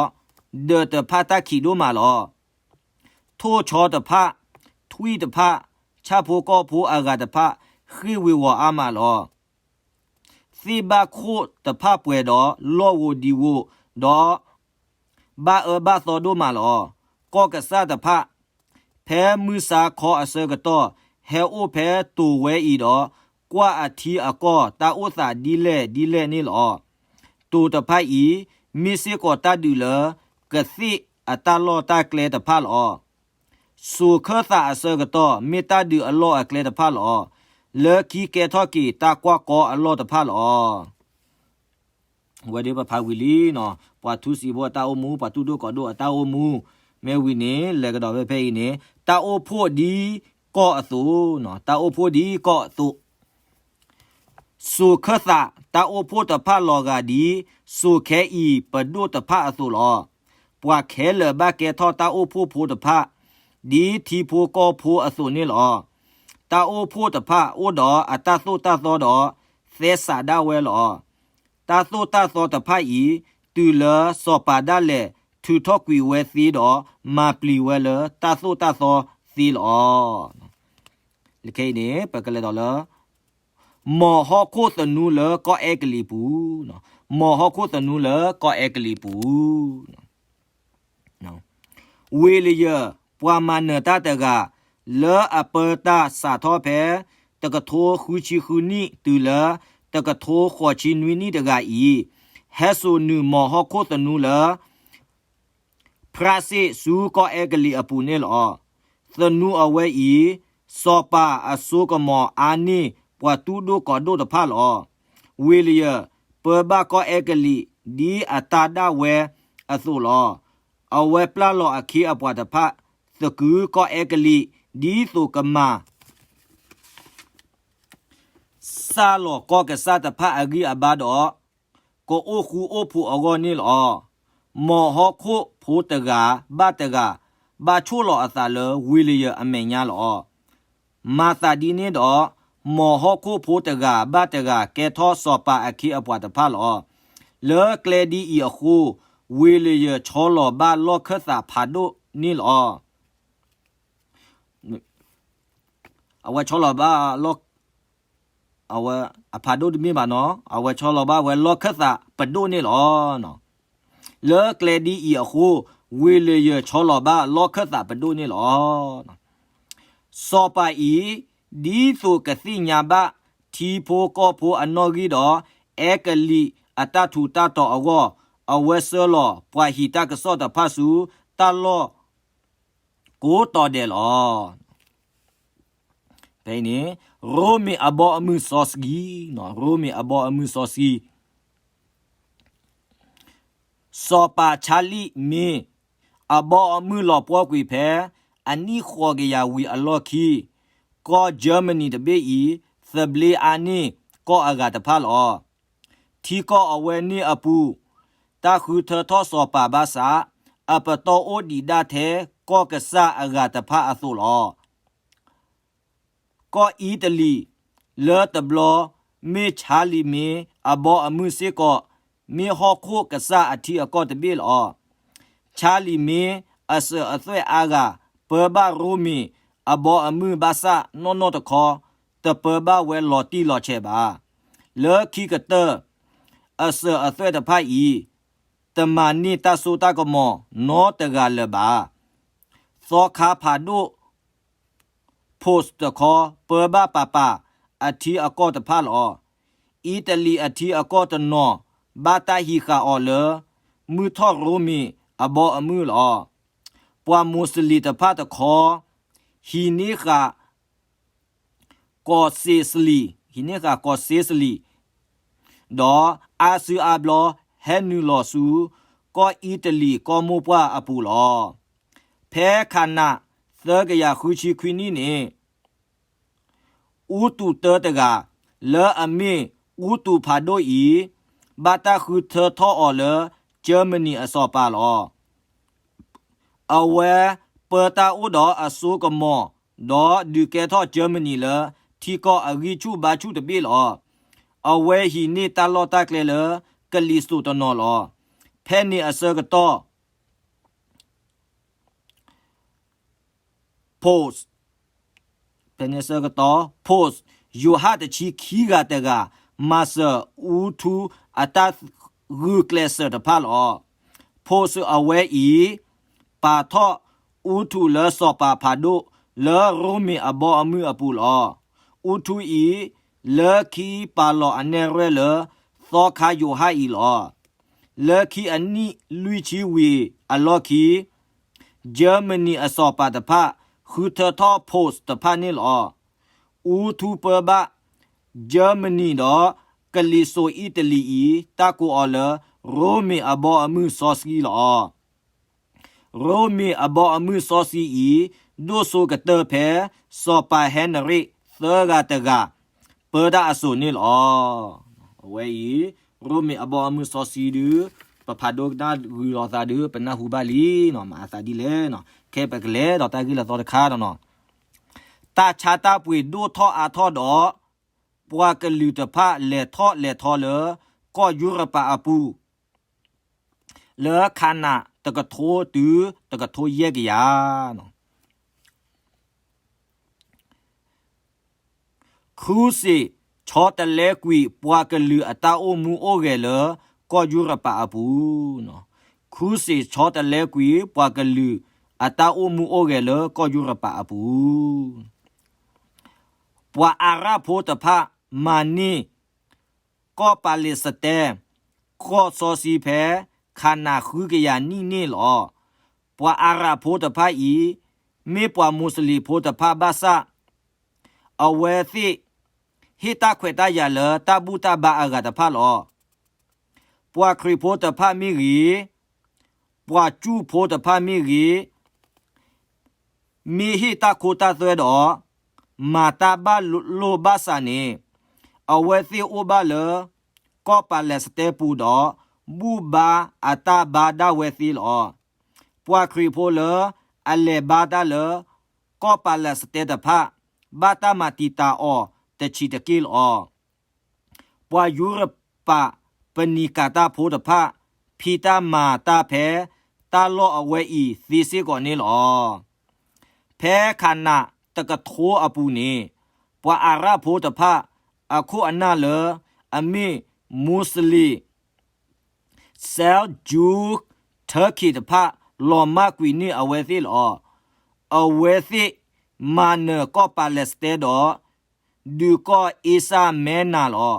ဒၢးတဖၣ်တၢ်ခံးဒိၣ်မးလီၤ. ထိၣ်ဆီတဖၣ်, ထွံၣ်တဖၣ်, ဆၣ်ဖိကီၢ်ဖိအဂၤတဖၣ် ဃ့ၢ်ဝ့ၤဝီၤအါမးလီၤ. သ့ၣ်ဘၣ်ခိၣ်တဖၣ်ပှဲၤဒီးလီၢ်ဧိၤဒံဧိၤဒီး ဘၣ်အၢဘၣ်သီဒိၣ်မးလီၤ. ကီၢ်ကစၢ်တဖၣ် ဖဲမုၢ်ဆါခီအဆၢကတီၢ် ဟဲအိၣ်ဖဲတိၤဝဲအံၤဒီး ကွၢ်အထံအကီၢ်တၢ်အိၣ်သးဒ်လဲၣ်ဒ်လဲၣ်န့ၣ်လီၤ. တိၤတဖၣ်အံၤ မ့ၢ်စ့ၢ်ကီးတၢ်ဒုးလၢကသ့ၣ်အတၢ်လီၢ်တၢ်ကျဲတဖၣ်လီၤ. စိာ်ခၢၣ်သးအဆၢကတီၢ် မ့ၢ်တၢ်ဒုးအလီၢ်အကျဲတဖၣ်လီၤ. လၢခံကဲထီၣ်က့ၤတၢ်ကွၢ်ကီအလီၢ်တဖၣ်လီၤ. ဝဲဒၣ်ပဖးဝံၤလံနီၤ ပှၤထူစံးဖိအတၢ်အိၣ်မူ ပှၤတူၢ်ဒိၣ်ကီးဒိၣ်အတၢ်အိၣ်မူ မ့ၢ်ဝံၤန့ၣ် လဲၤကဒီးဖဲဖဲအံၤန့ၣ် တၢ်အိၣ်ဖှိၣ်ဒ်ကီၢ်အသိး, တၢ်အိၣ်ဖှိၣ်ဒ်ကီၢ်အသိး စိာ်ခၢၣ်သး တၢ်အိၣ်ဖှိၣ်တဖၣ်လီၤဂာ်ဒ် စိာ်ခဲအံၤပဒိၣ်တဖၣ်အသိးလီၤ. ပှၤခဲလၢာ်ဘၣ်ကဲထီၣ်တၢ်အိၣ်ဖှိၣ်ဖိတဖၣ် ဒ်ထံဖိကီၢ်ဖိအသိးန့ၣ်လီၤ. တၢ်အိၣ်ဖှိၣ်တဖၣ်အိၣ်ဒီးအတၢ်သိၣ်တၢ်သီဒီး သဲစးဒၣ်ဝဲလီၤ. တၢ်သိၣ်တၢ်သီတဖၣ်အံၤ တုၤလၢစီၤပၤဒၣ်လဲာ် ထုးထီၣ်ကွံာ်ဝဲသ့ဒီး မၤပျံၤဝဲလၢတၢ်သိၣ်တၢ်သီသ့လီၤ. လၢခဲအံၤန့ၣ် ပကလဲၤဒီးလၢ မီၢ်ဟီၣ်ခိၣ်သနူလၢကီၢ်အဲကလံးပူၤ, မီၢ်ဟီၣ်ခိၣ်သနူလၢကီၢ်အဲကလံးပူၤ ဝ့ၢ်လယၢၢ် ပှၤမၤနၢၤတၢ်တဂၤ လၢအပၢတၢ်စးထီၣ်ဖဲ တကထိဃုဆံဃုနံၣ်တုၤလၢ တကထိဃိးဆံနွံနံၣ်တဂၤအံၤ ဟဲစိာ်နုာ်မီၢ်ဟီၣ်ခိၣ်သနူလၢ ဖြၣ်စ့ၣ်ဆူကီၢ်အဲကလံးအပူၤန့ၣ်လီၤ. သနူအဝဲအံၤ စီၤပၤအစိကမီၤအါန့ၢ်ပှၤတူၢ်ဒိၣ်ကီးဒိၣ်တဖၣ်လီၤ. ဝ့ၢ်လယၢၢ် ပၢဘၣ်ကီၢ်အဲကလံး ဒ်အတၢ်ဒၣ်ဝဲအသိးလီၤ. အဝဲပျၢ်လီၤအခ့အပှၤတဖၣ် သကုၤကီၢ်အဲကလံး ဒ်သိးကမၤ စၢ်လီၤကီၢ်ကစၢ်တဖၣ်အဂံၢ်အဘါဒီး ကအိၣ်ဃူအိၣ်ဖိးအဂီၢ်န့ၣ်လီၤ. မ်ဟီၣ်ခိၣ်ဖိတဂၤဘၣ်တဂၤ ဘၣ်ဆိၣ်လီၤအသးလၢဝ့ၢ်လယၢၢ်အမဲာ်ညါလီၤ. မၤသးဒ်န့ၣ်ဒီး မ်ဟီၣ်ခိၣ်ဖိတဂၤဘၣ်တဂၤ ကဲထီၣ်စီၤပၤအခ့အပှၤတဖၣ်လီၤ. လၢကျဲဒ်အံၤအဃိ ဝ့ၢ်လယၢၢ်ဆီလီၤဘၣ်လီၢ်ခၢၣ်သးဖးဒိၣ်န့ၣ်လီၤ. အဝဲဆီလီၤဘၣ်လီၢ် အဝဲအဖးဒိၣ်တမ့ၢ်ဘၣ်နီၤ, အဝဲဆီလီၤဘၣ်ဝဲလီၢ်ခၢၣ်သးပဒိၣ်န့ၣ်လီၤ. လၢကျဲဒ်အံၤအဃိ ဝ့ၢ်လယၢၢ်ဆီလီၤဘၣ်လီၢ်ခၢၣ်သးပဒိၣ်န့ၣ်လီၤ. စီၤပၤအံၤ ဒ်သိးကသ့ၣ်ညါဘၣ် ထံဖိကီၢ်ဖိအနီၣ်ဂံၢ်ဒီး အဲကလံးအတၢ်ထူးတၢ်တီၤအဂီၢ်, အဝဲဆှၢလီၤပှၤဟံးတၢ်ကစီၣ်တဖၣ်ဆူတၢ်လီၢ် ကိးတီၤဒဲးလီၤ. ဖဲအံၤန့ၣ် ရိမ့ၤအဘီအမုၢ်စီဆှံ, ရိမ့ၤအဘီအမုၢ်စီဆှံ, စီၤပၤဆါလံၣ်မ့ၢ် အဘီအမုၢ်လီၤပှီၢ်ကွံာ်ဖဲ အနံၣ်ဃိးကယၤဝံၤအလီၢ်ခံ, ကီၢ်ကၠၢမနံၤတဘ့ၣ်အံၤ သဘျ့အါန့ၢ်ကီၢ်အဂၤတဖၣ်လီၤ. ထံကီၢ်အဝဲန့ၣ်အပူၤ တၢ်ဃုထၢထီၣ်စီၤပၤဘၣ်ဆၣ် အပတီၢ်အိၣ်ဒံးဒၣ်ထဲကီၢ်ကစၢ်အဂၤတဖၣ်အသိးလီၤ. ကီၢ်အံၣ်တလံၤ လၢတဘျီ မ့ၢ်ဆါလံၣ်မ့ၢ်အဘီအမုၢ်စ့ၢ်ကီး မ့ၢ်ဟီၣ်ခိၣ်ကစၢ်အထံအကီၢ်တဘ့ၣ်လီၤ. ဆါလံၣ်မ့ၢ်အစၢၤအသွဲၣ်အါဂၤ ပၢဘၣ်ရိမ့ၤအဘီအမုၢ်ဘၣ်ဆၣ်နီၢ်နီၢ်တခီ တပၢဘၣ်ဝဲလီၤတံၢ်လီၤဆဲးဘၣ်. လၢခံကတၢၢ် အစၢၤအသွဲၣ်တဖၣ်အံၤ တမၤန့ၢ်တၢ်စိတၢ်ကမီၤနီတဂၤလၢၤဘၣ်. သီခါဖးဒိၣ် Prussian တခီ ပၢဘၣ်ပၤပၤအထံအကီၢ်တဖၣ်လီၤ. အံၣ်တလံၤအထံအကီၢ်တနီၤ ဘၣ်တၢ်ဟံးဃာ်အီၤလၢ မုၢ်ထီၣ်ရိမ့ၤအဘီအမုၢ်လီၤ. ပှၤမူးစလ့ၣ်တဖၣ်တခီ ဟံးန့ၢ်ဃာ် ကီၢ်စ့စလံၣ်, ဟံးန့ၢ်ဃာ်ကီၢ်စ့စလံၣ် ဒီးအါစုအါဘျီ ဟဲနုာ်လီၤဆူ ကီၢ်အံၣ်တလံၤကီၢ်မိၢ်ပှၢ်အပူၤလီၤ. ဖဲခးနး သၢကယၤဃုဆံခွံနံၣ်န့ၣ် အူတူးတၢတဂၤ လၢအမ့ၢ်အူတူးဖးဒိၣ်အံၤ ဘၣ်တၢ်ဃုထၢထီၣ်အီၤလၢ ကၠၢမနံၤအစီၤပၤလီၤ. အဝဲပၢတၢ်အိၣ်ဒီးအစိကမီၤ ဒီးဒုးကဲထီၣ်ကၠၢမနံၤလၢ ထံကီၢ်အဂံၢ်ဆူၣ်ဘါဆူၣ်တဘ့ၣ်လီၤ. အဝဲဟံးန့ၢ်တၢ်လီၢ်တၢ်ကျဲလၢ ကလံၤစိးတနီၤလီၤ. ဖဲန့ၣ်အဆၢကတီၢ် Prussian ဖဲန့ၣ်အဆၢကတီၢ် Prussian ယိၤဟၣ်တဆံခံဂၤတဂၤ မၤစၢၤအူထူအတၢ်ဂုာ်ကျဲးစၢးတဖၣ်လီၤ. Prussian အဝဲအံၤ ပာ်ထီၣ်အူထူလၢစီၤပၤဖးဒိၣ် လၢရိမ့ၤအဘီအမုၢ်အပူၤလီၤ. အူထူအံၤ လၢခံပာ်လီၤအနဲၣ်ရွဲၣ်လၢ သီခါယိၤဟၣ်အံၤလီၤ. လၢခံအနံၣ်လွံၢ်ဆံဝံၤအလီၢ်ခံ ကၠၢမနံၤအစီၤပၤတဖၣ် ဃုထၢထီၣ် Prussian တဖၣ်န့ၣ်လီၤ. အူထူပၢဘၣ် ကၠၢမနံၤဒီး ကလံၤစိးအံၣ်တလံၤအံၤ တၢ်ကိးအီၤလၢ ရိမ့ၤအဘီအမုၢ်စီဆှံလီၤ. ရိမ့ၤအဘီအမုၢ်စီဆှံအံၤ ဒိၣ်စိကတၢၢ်ဖဲ စီၤပၤဟဲနရ့ၣ်သၢဂၤတဂၤ ပၢတၢ်အစိၤန့ၣ်လီၤ. အဝဲအံၤ ရိမ့ၤအဘီအမုၢ်စီဆှံဒုး ပဖးဒိကနၣ်ဂုာ်လိာ်သးဒုး ပနၢ်ဟူဘၣ်လံနီၤ, မၤအသးဒ်လဲၣ်နီၤ. ခဲအံၤပကလဲၤဒီးတၢ်ဂ့ၢ်လၢသီတခါဒီးနီၤ, တၢ်ဆါတၢ်ပှ့ၤဒိၣ်ထီၣ်အါထီၣ်ဒီး ပှၤကလုာ်တဖၣ်လဲၤထီၣ်လဲၤထီလၢ ကီၢ်ယူရပၤအပူၤ လၢခးနးတကထိတုၤတကထိယဲၢ်ကယၤနီၤ. Crusade ဆီတလဲကွံာ်ပှၤကလုာ်အတၢ်အိၣ်မူအိၣ်ဂဲၤလၢကီၢ်ယူရပၤအပူၤနီၤ. Crusade ဆီတလဲကွံာ်ပှၤကလုာ်အတၢ်အိၣ်မူအိၣ်ဂဲၤလၢကီၢ်ယူရပၤအပူၤ. ပှၤအၤရၣ်ဖိတဖၣ်မၤန့ၢ် ကီၢ်ပၤလ့းစတဲ ကီၢ်စီဆှံဖဲခးနးဃုကယၤနံၣ်န့ၣ်လီၤ. ပှၤအၤရၣ်ဖိတဖၣ်အံၤ မ့ၢ်ပှၤမူးစလ့ၣ်ဖိတဖၣ်ဘၣ်ဆၣ် အဝဲသ့ၣ် ဟ့ၣ်တၢ်ခွဲးတၢ်ယာ်လၢတၢ်ဘူၣ်တၢ်ဘါအဂၤတဖၣ်လီၤ. ပှၤခရံာ်ဖိတဖၣ်မ့ၢ်ဂ့ၤ, ပှၤကၠူၣ်ဖိတဖၣ်မ့ၢ်ဂ့ၤ, မ့ၢ်ဟ့ၣ်တၢ်ခိတၢ်သွဲဒီး မၤတၢ်ဘၣ်လိာ်ဘၣ်စးန့ၣ်, အဝဲသ့ၣ်အိၣ်ဘၣ်လၢ ကီၢ်ပၤလဲးစတဲပူၤဒီး ဘူၣ်ဘါအတၢ်ဘါဒၣ်ဝဲသ့လီၤ. ပှၤခရံာ်ဖိလၢအလဲၤဘါတၢ်လၢ ကီၢ်ပၤလဲးစတဲတဖၣ် ဘၣ်တၢ်မၤတံာ်တာ်အီၤတဆံးတက့ၢ်လီၤ. ပှၤယူရပၤပနံၤကၤတၢ်ဖိတဖၣ် ဖံးတၢ်မၤတၢ်ဖဲတၢ်လီၢ်အဝဲအံၤသ့စ့ၢ်ကီးန့ၣ်လီၤ. ဖဲခးနးတကထိအပူၤန့ၣ်, ပှၤအၤရၣ်ဖိတဖၣ်အခိၣ်အနၢ်လၢအမ့ၢ် Muslim Seljuk Turkey တဖၣ် လီၤမၢ်ကွံာ်န့ၢ်အဝဲသ့ၣ်လီၤ. အဝဲသ့ၣ်မၤနၢၤကီၢ်ပၤလဲးစတဲဒီး ဒုးကီၢ်အ့စၢ်မဲနၤလီၤ.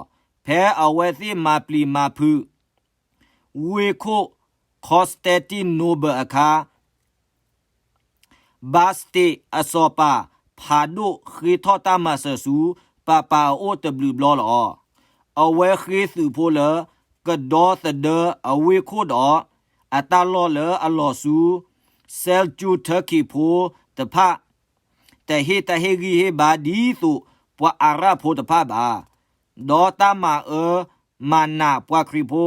ဖဲအဝဲသ့ၣ်မၤပျံၤမၤဖုး ဝ့ၢ်ခိၣ် Constantinople အခါ, Byzantine အစီၤပၤဖးဒိၣ်ဃ့ထီၣ်တၢ်မၤစၢၤဆူ ပၤပၤအအိၣ်တဘျုးဘျီလီၤ. အဝဲဃ့သုးဖိလၢ ကဒီသဒၢအဝ့ၢ်ခိၣ်ဒီး အတၢ်လီၢ်လၢအလီၤဆူ Seljuk Turkey ဖိတဖၣ် တဟ့ၣ်တၢ်ဟ့ၣ်ဂံၢ်ဟ့ၣ်ဘါဒ်သိးပှၤအၤရၣ်ဖိတဖၣ်ဘၣ်. ဒီးတၢ်မၤအၢမၤနးပှၤခရံာ်ဖိ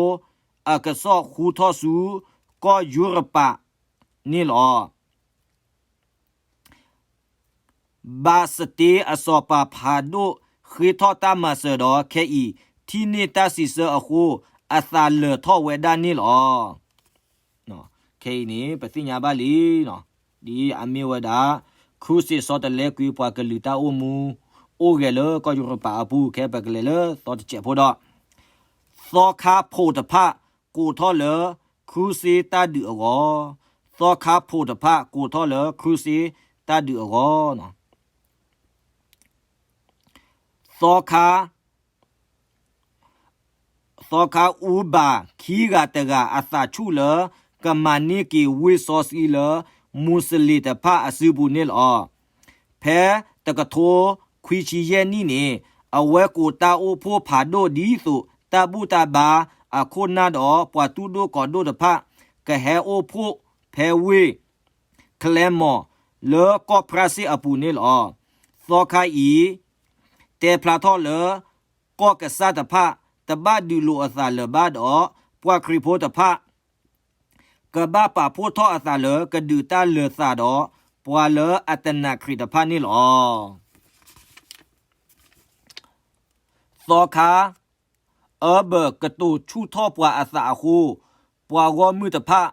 အကစီၣ်ဟူထီၣ်ဆူကီၢ်ယူရပၤန့ၣ်လီၤ. Byzantine အစီၤပၤဖးဒိၣ်ဃ့ထီၣ်တၢ်မၤစၢၤဒီး ခဲအံၤထံၣ်န့ၢ်တၢ်စံးဆၢအဃိ အသးလၢာ်ထီၣ်ဝဲဒၣ်န့ၣ်လီၤ. ခဲအံၤန့ၣ် ပသ့ၣ်ညါဘၣ်လံ, ဒ်အမ့ၢ်ဝဲဒၣ် ခရူၣ်စ့ၣ်ဆီတလဲကွံာ်ပှၤကလုာ်တၢ်အိၣ်မူ အိၣ်ဂဲၤလၢကီၢ်ယူရပၤအပူၤ ခဲပကလဲၤလၢသီတစဲးဖိဒီး သီခါဖိးတဖၣ်ကိးထီၣ်လၢခရူၣ်စ့ၣ်တၢ်ဒုးအဂီၢ်, သီခါဖိးတဖၣ်ကိးထီၣ်လၢခရူၣ်စ့ၣ်တၢ်ဒုးအဂီၢ်, သီခါ သီခါအူဘၣ်ခံဂၤတဂၤအသးဆူၣ်လၢ ကမၤန့ၢ်က့ၤဝ့ၢ်စီဆှံလၢ မူစလ့ၣ်တဖၣ်အစုပူၤန့ၣ်လီၤ. ဖဲတကထိခွံဆံယဲၢ်နံၣ်န့ၣ် အဝဲကိးတၢ်အိၣ်ဖှိၣ်ဖးဒိၣ်ဒ်သိးတၢ်ဘူၣ်တၢ်ဘါအခိၣ်နၢ်ဒီး ပှၤသူၣ်ဒိၣ်ကီၤဒိၣ်တဖၣ် ကဟဲအိၣ်ဖှိၣ်ဖဲဝ့ၢ် Clermont လၢကီၢ်ဖရၣ်စ့ၣ်အပူၤန့ၣ်လီၤ. သီခါအံၤ တဲဖျါထီၣ်လၢ ကီၢ်ကစၢ်တဖၣ် တဘၣ်ဒုးလိာ်အသးလၢၤဘၣ်ဒီး ပှၤခရံာ်ဖိတဖၣ် ကဘၣ်ပာ်ဖှိၣ်ထီၣ်အသးလၢကဒုးတၢ်လၢၤသးဒီး ပှၤလၢအတနာ်ခရံာ်တဖၣ်န့ၣ်လီၤ. သီခါ အၢဘၢၣ်ကတိၤဆူၣ်ထီၣ်ပှၤအသးအဃိ, ပှၤဂီၢ်မုၢ်တဖၣ်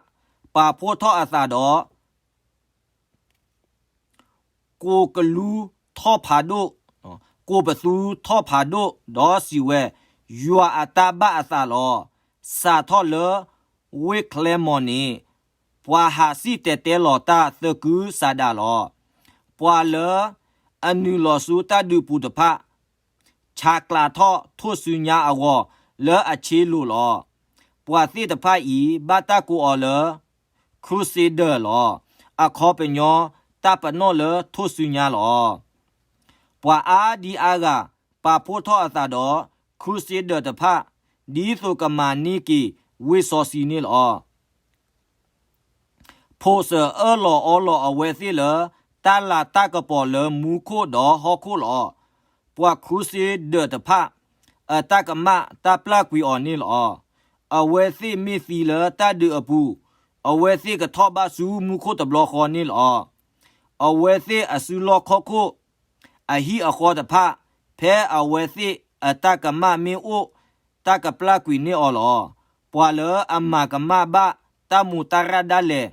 ပာ်ဖှိၣ်ထီၣ်အသးဒီး ကိးကလူထီၣ်ဖးဒိၣ်, ကိးပသူထီၣ်ဖးဒိၣ် ဒီးစံးဝဲ, ယွၤအတၢ်ဘၣ်အသးလီၤ. စးထီၣ်လၢဝ့ၢ် Clermont န့ၣ် ပှၤဟးစံၣ်တဲၤတဲလီၤတၢ်သကုၤဆးဒးလီၤ. ပှၤလၢအနုာ်လီၤဆူတၢ်ဒုးပူၤတဖၣ် ဆါကျးထီၣ်ထိၣ်စုညါအဂီၢ် လၢအဆ့လိၤလီၤ. ပှၤသ့ၣ်တဖၣ်အံၤ ဘၣ်တၢ်ကိးအီၤလၢ Crusader လီၤ. အခီပညီတၢ်ပနီၣ်လၢထိၣ်စုညါလီၤ. ပှၤအါဒံအါဂၤ ပာ်ဖှိၣ်ထီၣ်အသးဒီး Crusader တဖၣ် ဒ်သိးကမၤန့ၢ်က့ၤဝ့ၢ်စီဆှံန့ၣ်လီၤ. ဖိးစၢၤအၢၣ်လီၤအီလီၤအဝဲသ့ၣ်လၢ တၢ်လၤတၢ်ကပီၤလၢမူခိၣ်ဒီးဟီၣ်ခိၣ်လီၤ. ပှၤ Crusader တဖၣ် အတၢ်ကမၣ်တၢ်ပျၢ်ကွံာ်အီၤန့ၣ်လီၤ. အဝဲသ့ၣ်မ့ၢ်သံလၢတၢ်ဒုးအပူၤ, အဝဲသ့ၣ်ကထီၣ်ဘၣ်ဆူမူခိၣ်တဘျီဃီန့ၣ်လီၤ. အဝဲသ့ၣ်အစုလီၢ်ခီၣ်ခိၣ် အဟံၣ်အဃီတဖၣ် ဖဲအဝဲသ့ၣ်အတၢ်ကမၣ်မ့ၢ်အိၣ် တၢ်ကပျၢ်ကွံာ်န့ၢ်အီၤလီၤ. ပှၤလၢအမၤကမၣ်ဘၣ်တၢ်မူးတၢ်ရၢ်ဒၣ်လဲာ်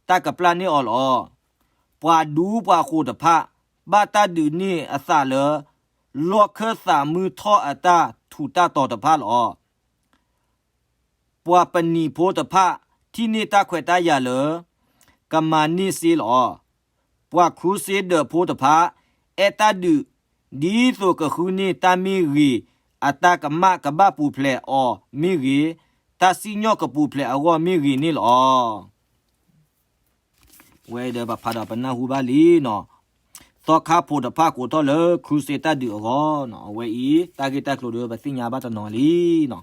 တၢ်ကပျၢ်န့ၢ်အီၤလီၤ. ပှၤဒူပှၤဃိၤတဖၣ် ဘၣ်တၢ်ဒုးန့ၢ်အသးလၢ လီၢ်ခၢၣ်သးမုၢ်ထီၣ်အတၢ်ထူးတၢ်တီၤတဖၣ်လီၤ. ပှၤပနံာ်ဖိတဖၣ် ထံၣ်န့ၢ်တၢ်ခွဲးတၢ်ယာ်လၢ ကမၤန့ၢ်စ့လီၤ. ပှၤ Crusader ဖိတဖၣ် အဲၣ်တၢ်ဒုး ဒ်သိးကဃုန့ၢ်တၢ်မ့ၢ်ဂ့ၤ အတၢ်ကမၣ်ကဘၣ်ပူၤဖျဲးအီၤမ့ၢ်ဂ့ၤ, တၢ်စံၣ်ညီၣ်ကပူၤဖျဲးအဂီၢ်မ့ၢ်ဂ့ၤန့ၣ်လီၤ. ဝဲဒီးပဖးဒီးပနၢ်ဟူဘၣ်လံနီၤ. သီခါဖိတဖၣ်ကိးထီၣ်လၢ ခရူစ့တၢ်ဒုးအဂီၢ်နီၤ. အဝဲအံၤ တၢ်ဂ့ၢ်တၢ်ကျိၤဒီး ပသ့ၣ်ညါဘၣ်တနီၤလံနီၤ.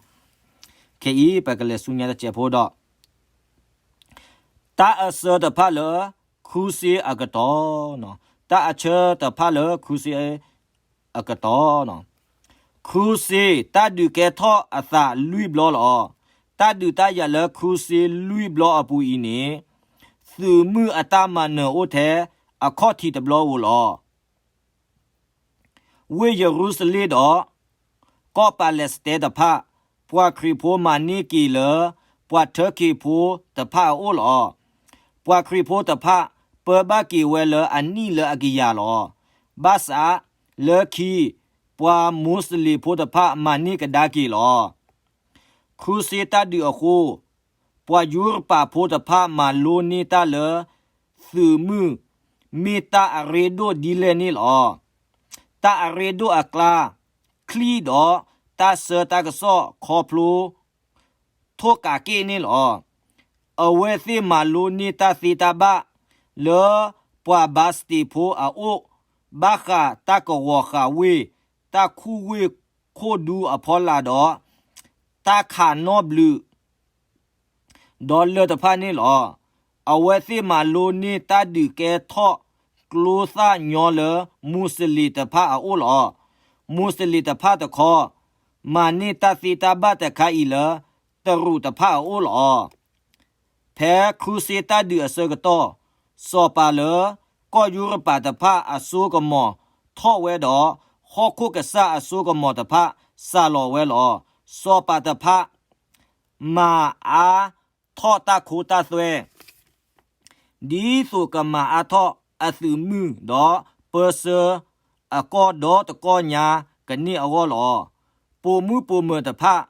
ခဲအံၤ ပကလဲၤဆူညါတစဲးဖိဒီး တၢ်အဆၢတဖၣ်လၢ ခရူစ့အကတီၢ်နီၤ. တၢ်အဆၢတဖၣ်လၢ ခရူစ့အကတီၢ်နီၤ. ခရူစ့တၢ်ဒုးကဲထီၣ်အသးလွံၢ်ဘျီလီၤ. တၢ်ဒုးတၢ်ယၤလၢခရူစ့လွံၢ်ဘျီအပူၤအံၤန့ၣ် သုးမုၢ်အတၢ်မၤနၢၤအိၣ်ထဲ အခီၣ်ထံးတဘျီဧိၤလီၤ. ဝ့ၢ်ယရူၤၡလ့ၣ်ဒီး ကီၢ်ပၤလဲးစတဲတဖၣ် ပှၤခရံာ်ဖိမၤန့ၢ်က့ၤလၢ ပှၤထၢက့ၤဖိတဖၣ်အအိၣ်လီၤ. ပှၤခရံာ်ဖိတဖၣ် ပၢဘၣ်က့ၤဝဲလၢအနံၣ်လၢအကယၤလီၤ. ဘၣ်ဆၣ် လၢခံ ပှၤမူးစလ့ၣ်ဖိတဖၣ်မၤန့ၢ်ကဒါက့ၤလီၤ. ခရူစ့တၢ်ဒုးအဃိ ပှၤယူရပၤဖိတဖၣ်မၤလိန့ၢ်တၢ်လၢ သုးမုၢ် မ့ၢ်တၢ်အရ့ဒိၣ်ဒ်လဲၣ်န့ၣ်လီၤ. တၢ်အရ့ဒိၣ်အကျါ ချံၣ်ဒီးတၢ်ဆၢတၢ်ကစီၣ်ခီဖျိ ထိၣ်ကးက့ၣ်န့ၣ်လီၤ. အဝဲသ့ၣ်မၤလိန့ၢ်တၢ်သ့တၢ်ဘၣ် လၢပှၤဘၤစတ့းဖိအအိၣ် ဘၣ်ဃးတၢ်ကဝီၤဃာ်ဝ့ၢ် တၢ်ခူၣ်ဝ့ၢ်ခိၣ်ဒူအဖီလာ်ဒီး တၢ်ခးနီၣ်ဘျုး ဒီးလၢၢ်တဖၣ်န့ၣ်လီၤ. အဝဲသ့ၣ်မၤလိန့ၢ်တၢ်ဒုးကဲထီၣ်ကျိသၣ်ညီလၢ မူးစလ့ၣ်တဖၣ်အအိၣ်လီၤ. မူးစလ့ၣ်တဖၣ်တခီ မၤန့ၢ်တၢ်သ့တၢ်ဘၣ်တခါအံၤလၢ တရူးတဖၣ်အအိၣ်လီၤ. ဖဲခရူစ့တၢ်ဒုးအဆၢကတီၢ် စီၤပၤလၢ ကီၢ်ယူရပၤတဖၣ်အစိကမီၤထီၣ်ဝဲဒီး ဟီၣ်ခိၣ်ကစၢ်အစိကမီၤတဖၣ်စှၤလီၤဝဲလီၤ. စီၤပၤတဖၣ် မၤအါထီၣ်တၢ်ခိတၢ်သွဲ ဒ်သိးကမၤအါထီၣ်အသုးမုၢ်ဒီးပၢဆှၢအကီၢ်ဒီတကီၢ်ညါကန့ၢ်အဂီၢ်လီၤ. ပိာ်မုၣ်ပိာ်မၢၤတဖၣ်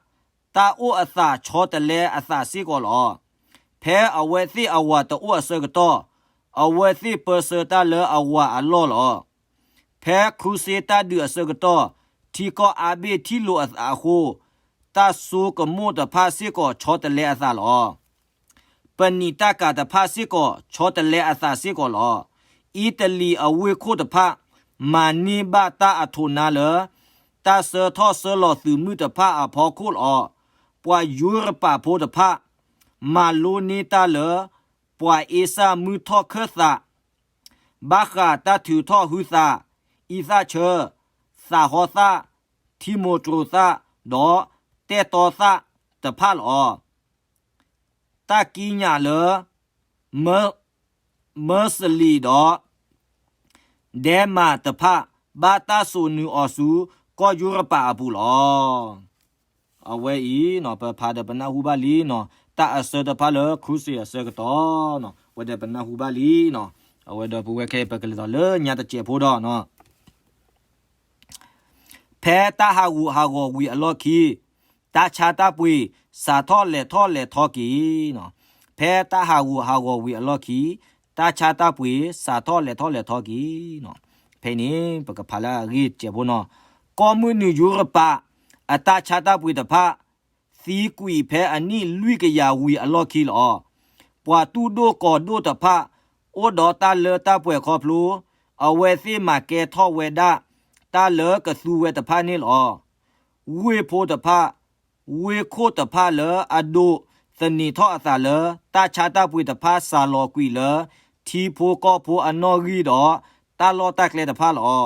တၢ်အိၣ်အသးဆီတလဲအသးစ့ၢ်ကီးလီၤ. ဖဲအဝဲသ့ၣ်အဝၤတအိၣ်အဆၢကတီၢ် အဝဲသ့ၣ်ပၢဆှၢတၢ်လၢအဝၤအလီၢ်လီၤ. ဖဲခရူစ့တၢ်ဒုးအဆၢကတီၢ် ထံကီၢ်အါဘ့ၣ်ထံၣ်လိာ်အသးအဃိ တၢ်စိကမီၤတဖၣ်စ့ၢ်ကီးဆီတလဲအသးလီၤ. ပနံာ်တၢ်ကၤတဖၣ်စ့ၢ်ကီး ဆီတလဲအသးစ့ၢ်ကီးလီၤ. အံးတလံၤအဝ့ၢ်ခိၣ်တဖၣ် မၤန့ၢ်ဘၣ်တၢ်အထိးနါလၢ တၢ်ဆှၢထီၣ်ဆှၢလီၤသုးမုၢ်တဖၣ်အဖီခိၣ်လီၤ. ပှၤယူရပၤဖိတဖၣ် မၤလိန့ၢ်တၢ်လၢ ပှၤအ့စၢ်မုၢ်ထီၣ်ခၢၣ်သး ဘၣ်ဃးတၢ်ထုးထီၣ်ဟုသး, အံသၣ်ဆၢ, သးဟီသၣ်, ထံမိၢ်တြိၤသၣ်, ဒီးတဲတီသၣ်တဖၣ်လီၤ. တၢ်ကံးညာ်လၢ မၢစလံဒီး ဒဲမၤတဖၣ် ဘၣ်တၢ်စိာ်နုာ်အီၤဆူ ကီၢ်ယူရပၤအပူၤလီၤ. အဝဲအံၤ ပဖးဒီးပနၢ်ဟူဘၣ်လံနီၤ, တၢ်အဆၢတဖၣ်လၢခရူစ့အဆၢကတီၢ်နီၤ, ဝဲဒီးပနၢ်ဟူဘၣ်လံနီၤ. အဝဲဒီးပဝဲခဲအံၤ ပကလဲၤဒီးလၢညါတစဲးဖိဒီးနီၤ ဖဲတၢ်ဟးဂူာ်ဟးဂီၤဝံၤအလီၢ်ခံ တၢ်ဆါတၢ်ပှ့ၤ စးထီၣ်လဲၤထီၣ်လဲၤထီက့ၤနီၤ. ဖဲတၢ်ဟးဂူာ်ဟးဂီၤဝံၤအလီၢ်ခံ တၢ်ဆါတၢ်ပှ့ၤ စးထီၣ်လဲၤထီၣ်လဲၤထီက့ၤနီၤ. ဖဲန့ၣ် ပကဖးလၢအဂ့ၢ်တစဲးဖိနီၤ, ကီၢ်မုၢ်နုာ်ယူရပၤ အတၢ်ဆါတၢ်ပှ့ၤတဖၣ် သံကွံာ်ဖဲအနံၣ်လွံၢ်ကယၤဝံၤအလီၢ်ခံလီၤ. ပှၤသူၣ်ဒိၣ်ကီၤဒိၣ်တဖၣ် အိၣ်ဒီးတၢ်လၢတၢ်ပှဲၤခီဖျိ အဝဲသ့ၣ်မၤကဲထီၣ်ဝဲဒၣ် တၢ်လၢကသူဝဲတဖၣ်န့ၣ်လီၤ. ဝ့ၢ်ဖိတဖၣ်, ဝ့ၢ်ခိၣ်တဖၣ်လၢအဒိးသန့ၤထီၣ်အသးလၢ တၢ်ဆါတၢ်ပှ့ၤတဖၣ် စှၤလီၤကွံာ်လၢ ထံဖိကီၢ်ဖိအနီၣ်ဂံၢ်ဒီး တၢ်လီၢ်တၢ်ကျဲတဖၣ်လီၤ.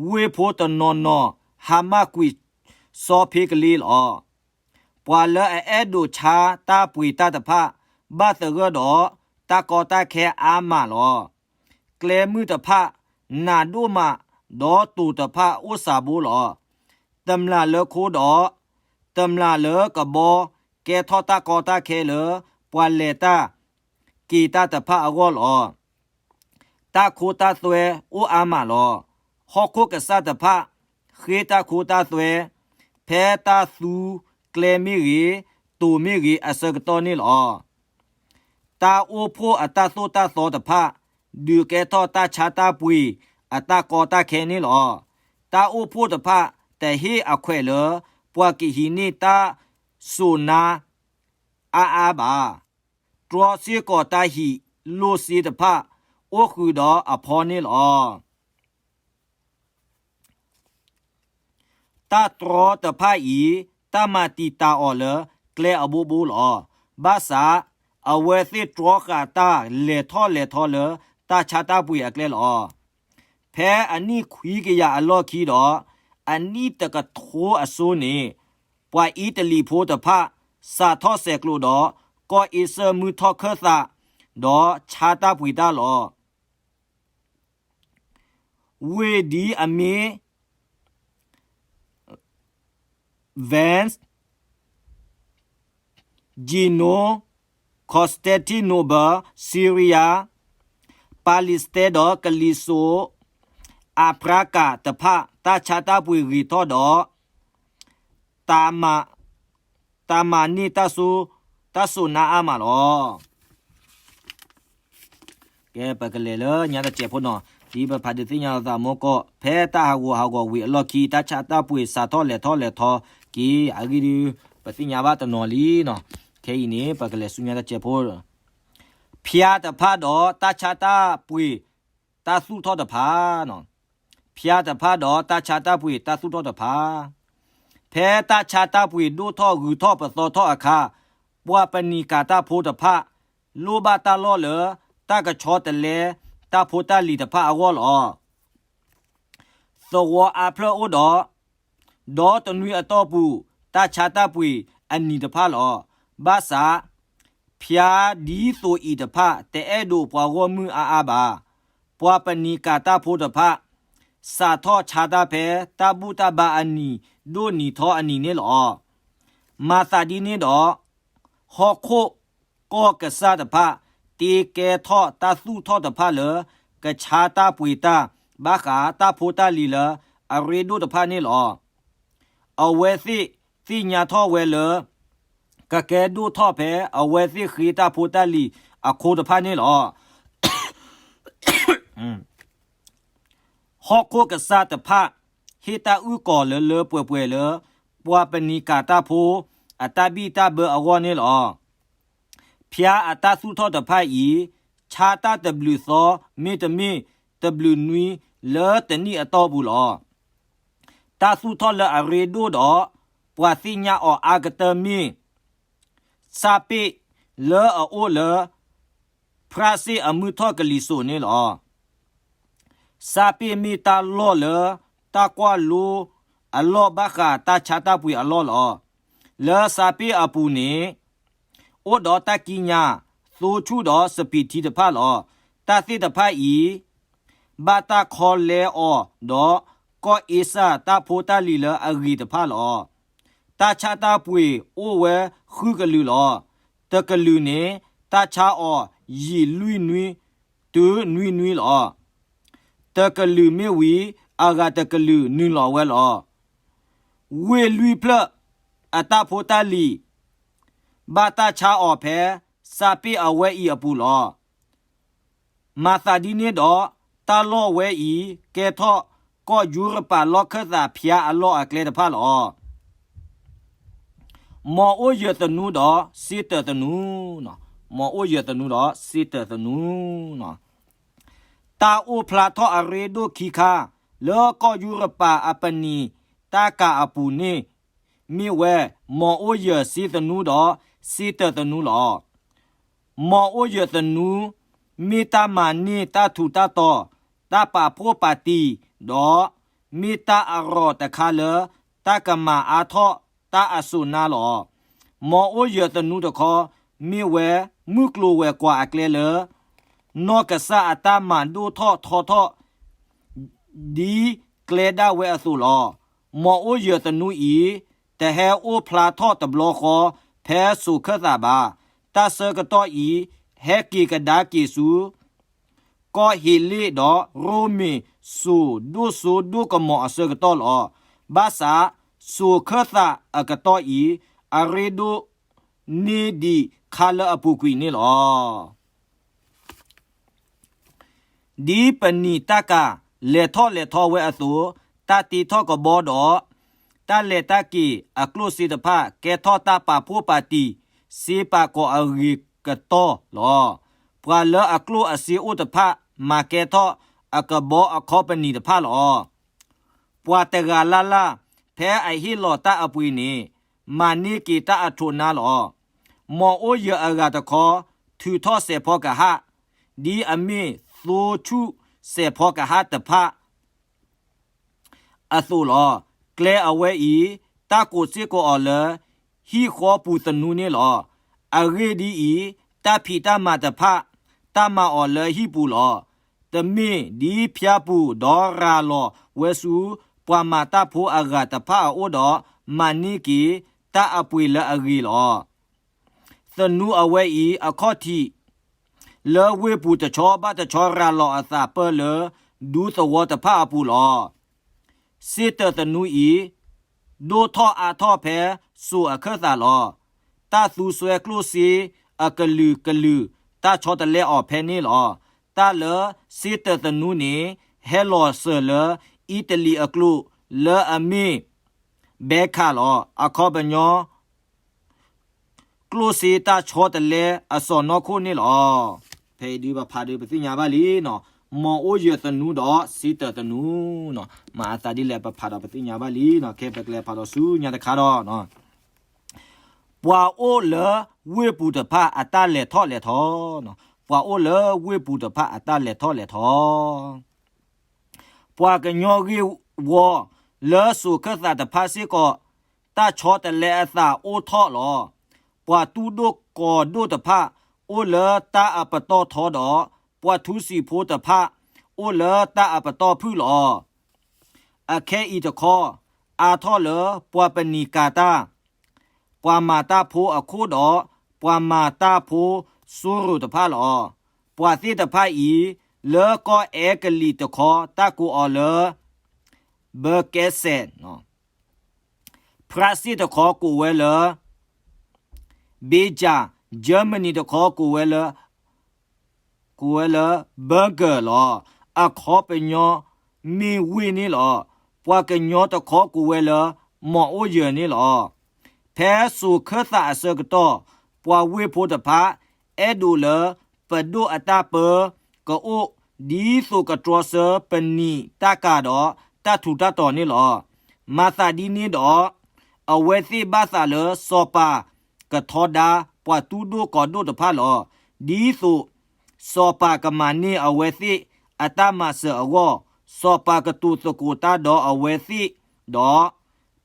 ဝ့ၢ်ဖိတနီၤနီၤ ဟါမၢ်ကွံာ်စီဖ့ကလ့လီၤ. ပှၤလၢအအဲၣ်ဒိးဆါတၢ်ပှ့ၤတၢ်တဖၣ် ဘၣ်သဂၢၢ်ဒီးတၢ်ကီတၢ်ခဲအါမးလီၤ. ကျဲမုၢ်တဖၣ် နးဒိၣ်မး ဒီးတိၤတဖၣ်အိၣ်စှၤဘိလီၤ. တမျာ်လၢခိဒီး တမျာ်လၢကဘီ ကဲထီၣ်တၢ်ကီတၢ်ခဲလၢ ပှၤလဲၤတၢ်က့ၤတၢ်တဖၣ်အဂီၢ်လီၤ. တၢ်ခိတၢ်သွဲအိၣ်အါမးလီၤ. ဟီၣ်ခိၣ်ကစၢ်တဖၣ် ဃ့တၢ်ခိတၢ်သွဲ ဖဲတၢ်သူကျဲမ့ၢ်ဂ့ၤ, တိၤမ့ၢ်ဂ့ၤ အဆၢကတီၢ်န့ၣ်လီၤ. တၢ်အိၣ်ဖှိၣ်အတၢ်သိၣ်တၢ်သီတဖၣ် ဒုးကဲထီၣ်တၢ်ဆါတၢ်ပှ့ၤအတၢ်ကီတၢ်ခဲန့ၣ်လီၤ. တၢ်အိၣ်ဖှိၣ်တဖၣ် တဟ့ၣ်အခွဲးလၢ ပှၤကဟံးန့ၢ်တၢ်စိာ်နါအါအါဘၣ်. တြီစ့ၢ်ကီးတၢ်ဟံးလိၢ်စ့တဖၣ် အိၣ်ဃုာ်ဒီးအဖီန့ၣ်လီၤ. တၢ်တြီတဖၣ်အံၤ တၢ်မၤတံာ်တာ်အီၤလၢကျဲအဘိဘိလီၤ. ဘၣ်ဆၣ် အဝဲသ့ၣ်တြီဃာ်တၢ်လဲၤထီၣ်လဲၤထီလၢတၢ်ဆါတၢ်ပှ့ၤအကျဲလီၤ. ဖဲအနံၣ်ခွံကယၤအလီၢ်ခံဒီး အနံၣ်တကထိအစိၤန့ၣ် ပှၤအံၤတလံၤဖိတဖၣ် စးထီၣ်ဆဲးကျိးဒီး ကီၢ်အ့စၢၣ်မုၢ်ထီၣ်ခၢၣ်သး ဒီးဆါတၢ်ပှ့ၤတၢ်လီၤ. ဝ့ၢ်ဒ်အမ့ၢ် Venice, Genoa, Constantinople, Syria, Palestine ဒီးကလံၤစိး Africa တဖၣ် တၢ်ဆါတၢ်ပှ့ၤဂ့ၤထီၣ်ဒီး တၢ်မၤ တၢ်မၤန့ၢ်တၢ်စိ တၢ်စိၤနါအါမးလီၤ. ကဲ ပကလဲၤလၢညါတစဲးဖိနီၤ, ဒ်ပဖးဒုးသ့ၣ်ညါလိာ်သးမ့ၢ်ကီး ဖဲတၢ်ဟးဂူာ်ဟးဂီၤဝံၤအလီၢ်ခံ တၢ်ဆါတၢ်ပှ့ၤစးထီၣ်လဲၤထီၣ်လဲၤထီက့ၤ အဂ့ၢ်ဒုး ပသ့ၣ်ညါဘၣ်တနီၤလံနီၤ. ခဲအံၤန့ၣ် ပကလဲၤဆူညါတစဲးဖိ ဖၠါတဖၣ်ဒီးတၢ်ဆါတၢ်ပှ့ၤတၢ်သူၣ်ထီၣ်တဖၣ်, ဖၠါတဖၣ်ဒီးတၢ်ဆါတၢ်ပှ့ၤတၢ်သူၣ်ထီၣ်တဖၣ်, ဖဲတၢ်ဆါတၢ်ပှ့ၤဒိၣ်ထီၣ်ဂုၤထီၣ်ပသီထီၣ်အခါ, ပှၤပနံာ်ကၤတၢ်ဖိတဖၣ် လိၣ်ဘၣ်တၢ်လီၢ်လၢ တၢ်ကဆီတလဲတၢ်ဖိတၢ်လံၤတဖၣ်အဂီၢ်လီၤ. သဝီအါဖျၢၣ်အိၣ်ဒီး ဒီတနွံအတီၢ်ပူၤ တၢ်ဆါတၢ်ပှ့ၤအနံၤတဖၣ်လီၤ. ဘၣ်ဆၣ် ဖၠါဒ်သိးအံၤတဖၣ် တအဲၣ်ဒိးပှၤဂီၢ်မုၢ်အါအါဘၣ်. ပှၤပနံာ်ကၤတၢ်ဖိတဖၣ် စးထီၣ်ဆါတၢ်ဖဲ တၢ်ဘူၣ်တၢ်ဘါအနံၤ ဒိၣ်နံၤထီအနံၤန့ၣ်လီၤ. မၤသးဒ်န့ၣ်ဒီး ဟီၣ်ခိၣ်ကီၢ်ကစၢ်တဖၣ် တ့ကဲထီၣ်တၢ်သူၣ်ထီၣ်တဖၣ်လၢ ကဆါတၢ်ပှ့ၤတၢ် ဘၣ်ဃးတၢ်ဖိတၢ်လံၤလၢအရ့ဒိၣ်တဖၣ်န့ၣ်လီၤ. အဝဲသ့ၣ်သ့ၣ်ညါထီၣ်ဝဲလၢ ကကဲဒိၣ်ထီၣ်ဖဲအဝဲသ့ၣ်ဃ့တၢ်ဖိတၢ်လံၤအခိတဖၣ်န့ၣ်လီၤ. ဟီၣ်ခိၣ်ကစၢ်တဖၣ် ဟ့ၣ်တၢ်အုၣ်ကီၤလၢလၢပှဲၤပှဲၤလၢ ပှၤပနံာ်ကၤတၢ်ဖိ အတၢ်ဘံၣ်တၢ်ဘၢအဂီၢ်န့ၣ်လီၤ. ဖၠါအတၢ်သူၣ်ထီၣ်တဖၣ်အံၤ ဆါတၢ်တဘျုးသီ မ့တမ့ၢ်တဘျုးနွံလၢတနံၣ်အတီၢ်ပူၤလီၤ. တၢ်သူၣ်ထီၣ်လၢအရ့ဒိၣ်ဒီး ပှၤသ့ၣ်ညါအီၤအါကတၢၢ်မ့ၢ် စးပ့းလၢအအိၣ်လၢ ဖြၣ်စ့ၣ်အမုၢ်ထီၣ်ကလံၤစိးန့ၣ်လီၤ. စးပ့းမ့ၢ်တၢ်လီၢ်လၢ တၢ်ကွၢ်လိအလီၢ်ဘၣ်ဃးတၢ်ဆါတၢ်ပှ့ၤအလီၢ်လီၤ. လၢစးပ့းအပူၤန့ၣ် အိၣ်ဒီးတၢ်ကံးညာ် သိဆူၣ်ဒီးစပံးထံတဖၣ်လီၤ. တၢ်သ့ၣ်တဖၣ်အံၤ ဘၣ်တၢ်ခီလဲအီၤဒီး ကီၢ်အ့စၢ်တၢ်ဖိတၢ်လံၤလၢအဂ့ၤတဖၣ်လီၤ. တၢ်ဆါတၢ်ပှ့ၤအိၣ်ဝဲဃုကလုာ်လီၤ. တကလုာ်န့ၣ် တၢ်ဆါအီၤယံာ်လွံၢ်နွံ တုၤနွံနွံလီၤ. တကလုာ်မ့ၢ်ဝံၤ အဂၤတကလုာ်နုာ်လီၤဝဲလီၤ. ဝ့ၢ်လွံၢ်ဖျၢၣ်အတၢ်ဖိတၢ်လံၤ ဘၣ်တၢ်ဆါအီၤဖဲ စးပ့းအဝဲအံၤအပူၤလီၤ. မၤသးဒ်န့ၣ်ဒီး တၢ်လီၢ်ဝဲအံၤ ကဲထီၣ်ကီၢ်ယူရပၤလီၢ်ခၢၣ်သးဖၠါအလီၢ်အကျဲတဖၣ်လီၤ. မ်အိၣ်ယၢၤသနူဒီးစ့တၢးသနူ, မ်အိၣ်ယၢၤသနူဒီးစ့တၢးသနူ. တၢ်အိၣ်ဖျါထီၣ်အရ့ဒိၣ်ခံခါ လၢကီၢ်ယူရပၤအပနံာ်တၢ်ကၤအပူၤန့ၣ် မ့ၢ်ဝဲ မ်အိၣ်ယၢၤစ့သနူဒီးစ့တၢးသနူလီၤ. မ်အိၣ်ယၢၤသနူ မ့ၢ်တၢ်မၤန့ၢ်တၢ်ထူးတၢ်တီၤ, တၢ်ပာ်ဖှိၣ်ပာ်တံၢ်, ဒီးမ့ၢ်တၢ်အရီၢ်တခါလၢ တၢ်ကမၤအါထီၣ်တၢ်အစိၤနါလီၤ. မ်အိၣ်ယၢၤသနူတခီ မ့ၢ်ဝဲမုၢ်ကျိၤဝဲၤကွာ်အကျဲလၢ နီၢ်ကစၢ်အတၢ်မၤဒိၣ်ထီၣ်ထီထီၣ် ဒ်ကျဲဒၣ်ဝဲအသိးလီၤ. မ်အိၣ်ယၢၤသနူအံၤ တဟဲအိၣ်ဖျါထီၣ်တဘျီဃီ ဖဲစိၤခၢၣ်သးဘၣ်. တၢ်ဆၢကတီၢ်အံၤ ဟဲက့ၤကဒါက့ၤဆူ ကီၢ်ဟ့းလ့ၣ်ဒီးရိမ့ၤစိၤဒိၣ်စိဒိၣ်ကမီၤအဆၢကတီၢ်လီၤ. ဘၣ်ဆၣ် စိၤခၢၣ်သးအကတီၢ်အံၤ အရ့ဒိၣ်န့ၢ်ဒံးခါလၢအပူၤကွံာ်န့ၣ်လီၤ. ဒ်ပနံာ်တၢ်ကၤလဲၤထီၣ်လဲၤထီဝဲအသိး, တၢ်တ့ထီၣ်ကဘီဒီး တၢ်လဲၤတၢ်က့ၤအကျိၣ်စ့တဖၣ် ကဲထီၣ်တၢ်ပာ်ဖှိၣ်ပာ်တံၢ် စ့ပာ်ကီၤအဂ့ၤကတီၢ်လီၤ. ပှၤလၢအကျိၣ်အစ့အိၣ်တဖၣ် မၤကဲထီၣ်အကဘီအခီပနံၣ်တဖၣ်လီၤ. ပှၤတဂၤလၢ်လၢ် ဖဲအဟ့ၣ်လီၤတၢ်အပှ့ၤန့ၣ် မၤန့ၢ်က့ၤတၢ်အထိးနါလီၤ. မ်အိၣ်ယၢၤအဂၤတခီ ထုးထီၣ်စဲးဖီကဟၣ်, ဒ်အမ့ၢ်သိဆူၣ်စဲးဖီကဟၣ်တဖၣ် အသိးလီၤ. ကျဲအဝဲအံၤ တၢ်ကိးစ့ၢ်ကီးအီၤလၢ ဟံၣ်ဃီပူၤသနူန့ၣ်လီၤ. အဂ့ၢ်ဒ်အံၤ, တၢ်ဖံးတၢ်မၤတဖၣ် တၢ်မၤအီၤလၢဟံၣ်ပူၤလီၤ. တမ့ၢ်ဒ်ဖၠါပူၤ ဒီးရၤလီၤဝဲဆူ ပှၤမၤတၢ်ဖိအဂၤတဖၣ်အအိၣ်ဒီး မၤန့ၢ်က့ၤတၢ်အပှ့ၤလၢအဂ့ၤလီၤ. သနူအဝဲအံၤ အခီၣ်ထံး လၢဝ့ၢ်ပူၤတဆီဘၣ်တဆီ ရၤလီၤအသးပၢၢ်လၢ ဒူသဝီတဖၣ်အပူၤလီၤ. စ့တၢးသနူအံၤ ဒိၣ်ထီၣ်အါထီၣ်ဖဲစိၤအခၢၣ်သးလီၤ. တၢ်သူစွဲကျိၣ်စ့အကလုာ်ကလုာ် တၢ်ဆီတလဲအီၤဖဲန့ၣ်လီၤ. တၢ်လၢစ့တၢးသနူန့ၣ် ဟဲလီၤစၢၤလၢ အံၣ်တလံၤအကျိာ် လၢအမ့ၢ် ဘဲခးလီၤ. အခီပညီ ကျိၣ်စ့တၢ်ဆီတလဲအစီၢ်နီၤခိၣ်န့ၣ်လီၤ. ဖဲအံၤဒုးပဖးဒုးပသ့ၣ်ညါဘၣ်လံနီၤ, မ်အိၣ်ယၢၤသနူဒီးစ့တၢးသနူနီၤ, မၤအသးဒ်လဲၣ်ပဖးဒီးပသ့ၣ်ညါဘၣ်လံနီၤ, ခဲပကလဲၤဖးဒီးဆူညါတခါဒီး ပှၤအိၣ်လၢဝ့ၢ်ပူၤတဖၣ်အတၢ်လဲၤထီၣ်လဲၤထီ, ပှၤအိၣ်လၢဝ့ၢ်ပူၤတဖၣ်အတၢ်လဲၤထီၣ်လဲၤထီ ပှၤကညီဂ့ၢ်ဝီ လၢစိၤခၢၣ်သးတဖၣ်စ့ၢ်ကီး တၢ်ဆီတလဲအသးအိၣ်ထီၣ်လီၤ. ပှၤတူၢ်ဒိၣ်ကီၤဒိၣ်တဖၣ် အိၣ်လၢတၢ်အပတီၢ်ထီဒီး ပှၤထူစံာ်ဖိတဖၣ် အိၣ်လၢတၢ်အပတီၢ်ဖုၣ်လီၤ. အခဲအံၤတခီ အါထီၣ်လၢပှၤပနံာ်ကၤတၢ် ပှၤမၤတၢ်ဖိအခိၣ်ဒီး ပှၤမၤတၢ်ဖိစိရိၤတဖၣ်လီၤ. ပှၤသ့ၣ်တဖၣ်အံၤ လၢကီၢ်အဲကလံးတခီ တၢ်ကိးအီၤလၢ ဘၢကဲစဲး, ဖရၣ်စ့ၣ်တခီကိးဝဲလၢ ဘ့ကၠး, ကၠၢမနံၤတခီကိးဝဲလၢ ကိးဝဲလၢ ဘၢကၢး လီၤ. အခီပညီ မ့ၢ်ဝ့ၢ်န့ၣ်လီၤ. ပှၤကညီတခီကိးဝဲလၢ မ်အိၣ်ယၢၤန့ၣ်လီၤ. ဖဲစိၤခၢၣ်သးအဆၢကတီၢ် ပှၤဝ့ၢ်ဖိတဖၣ် အဲၣ်ဒိးလၢ ပဒိၣ်အတၢ်ပၢကအိၣ် ဒ်သိးကတြီဆၢပနံာ်တၢ်ကၤဒီး တၢ်ထူးတၢ်တီၤန့ၣ်လီၤ. မၤသးဒ်န့ၣ်ဒီး အဝဲသ့ၣ်ဘၣ်သးလၢစီၤပၤကထီဒါပှၤတူၢ်ဒိၣ်ကီၤဒိၣ်တဖၣ်လီၤ. ဒ်သိး စီၤပၤကမၤန့ၢ်အဝဲသ့ၣ်အတၢ်မၤစၢၤအဂီၢ်, စီၤပၤကတိၤသကိးတၢ်ဒီးအဝဲသ့ၣ်ဒီး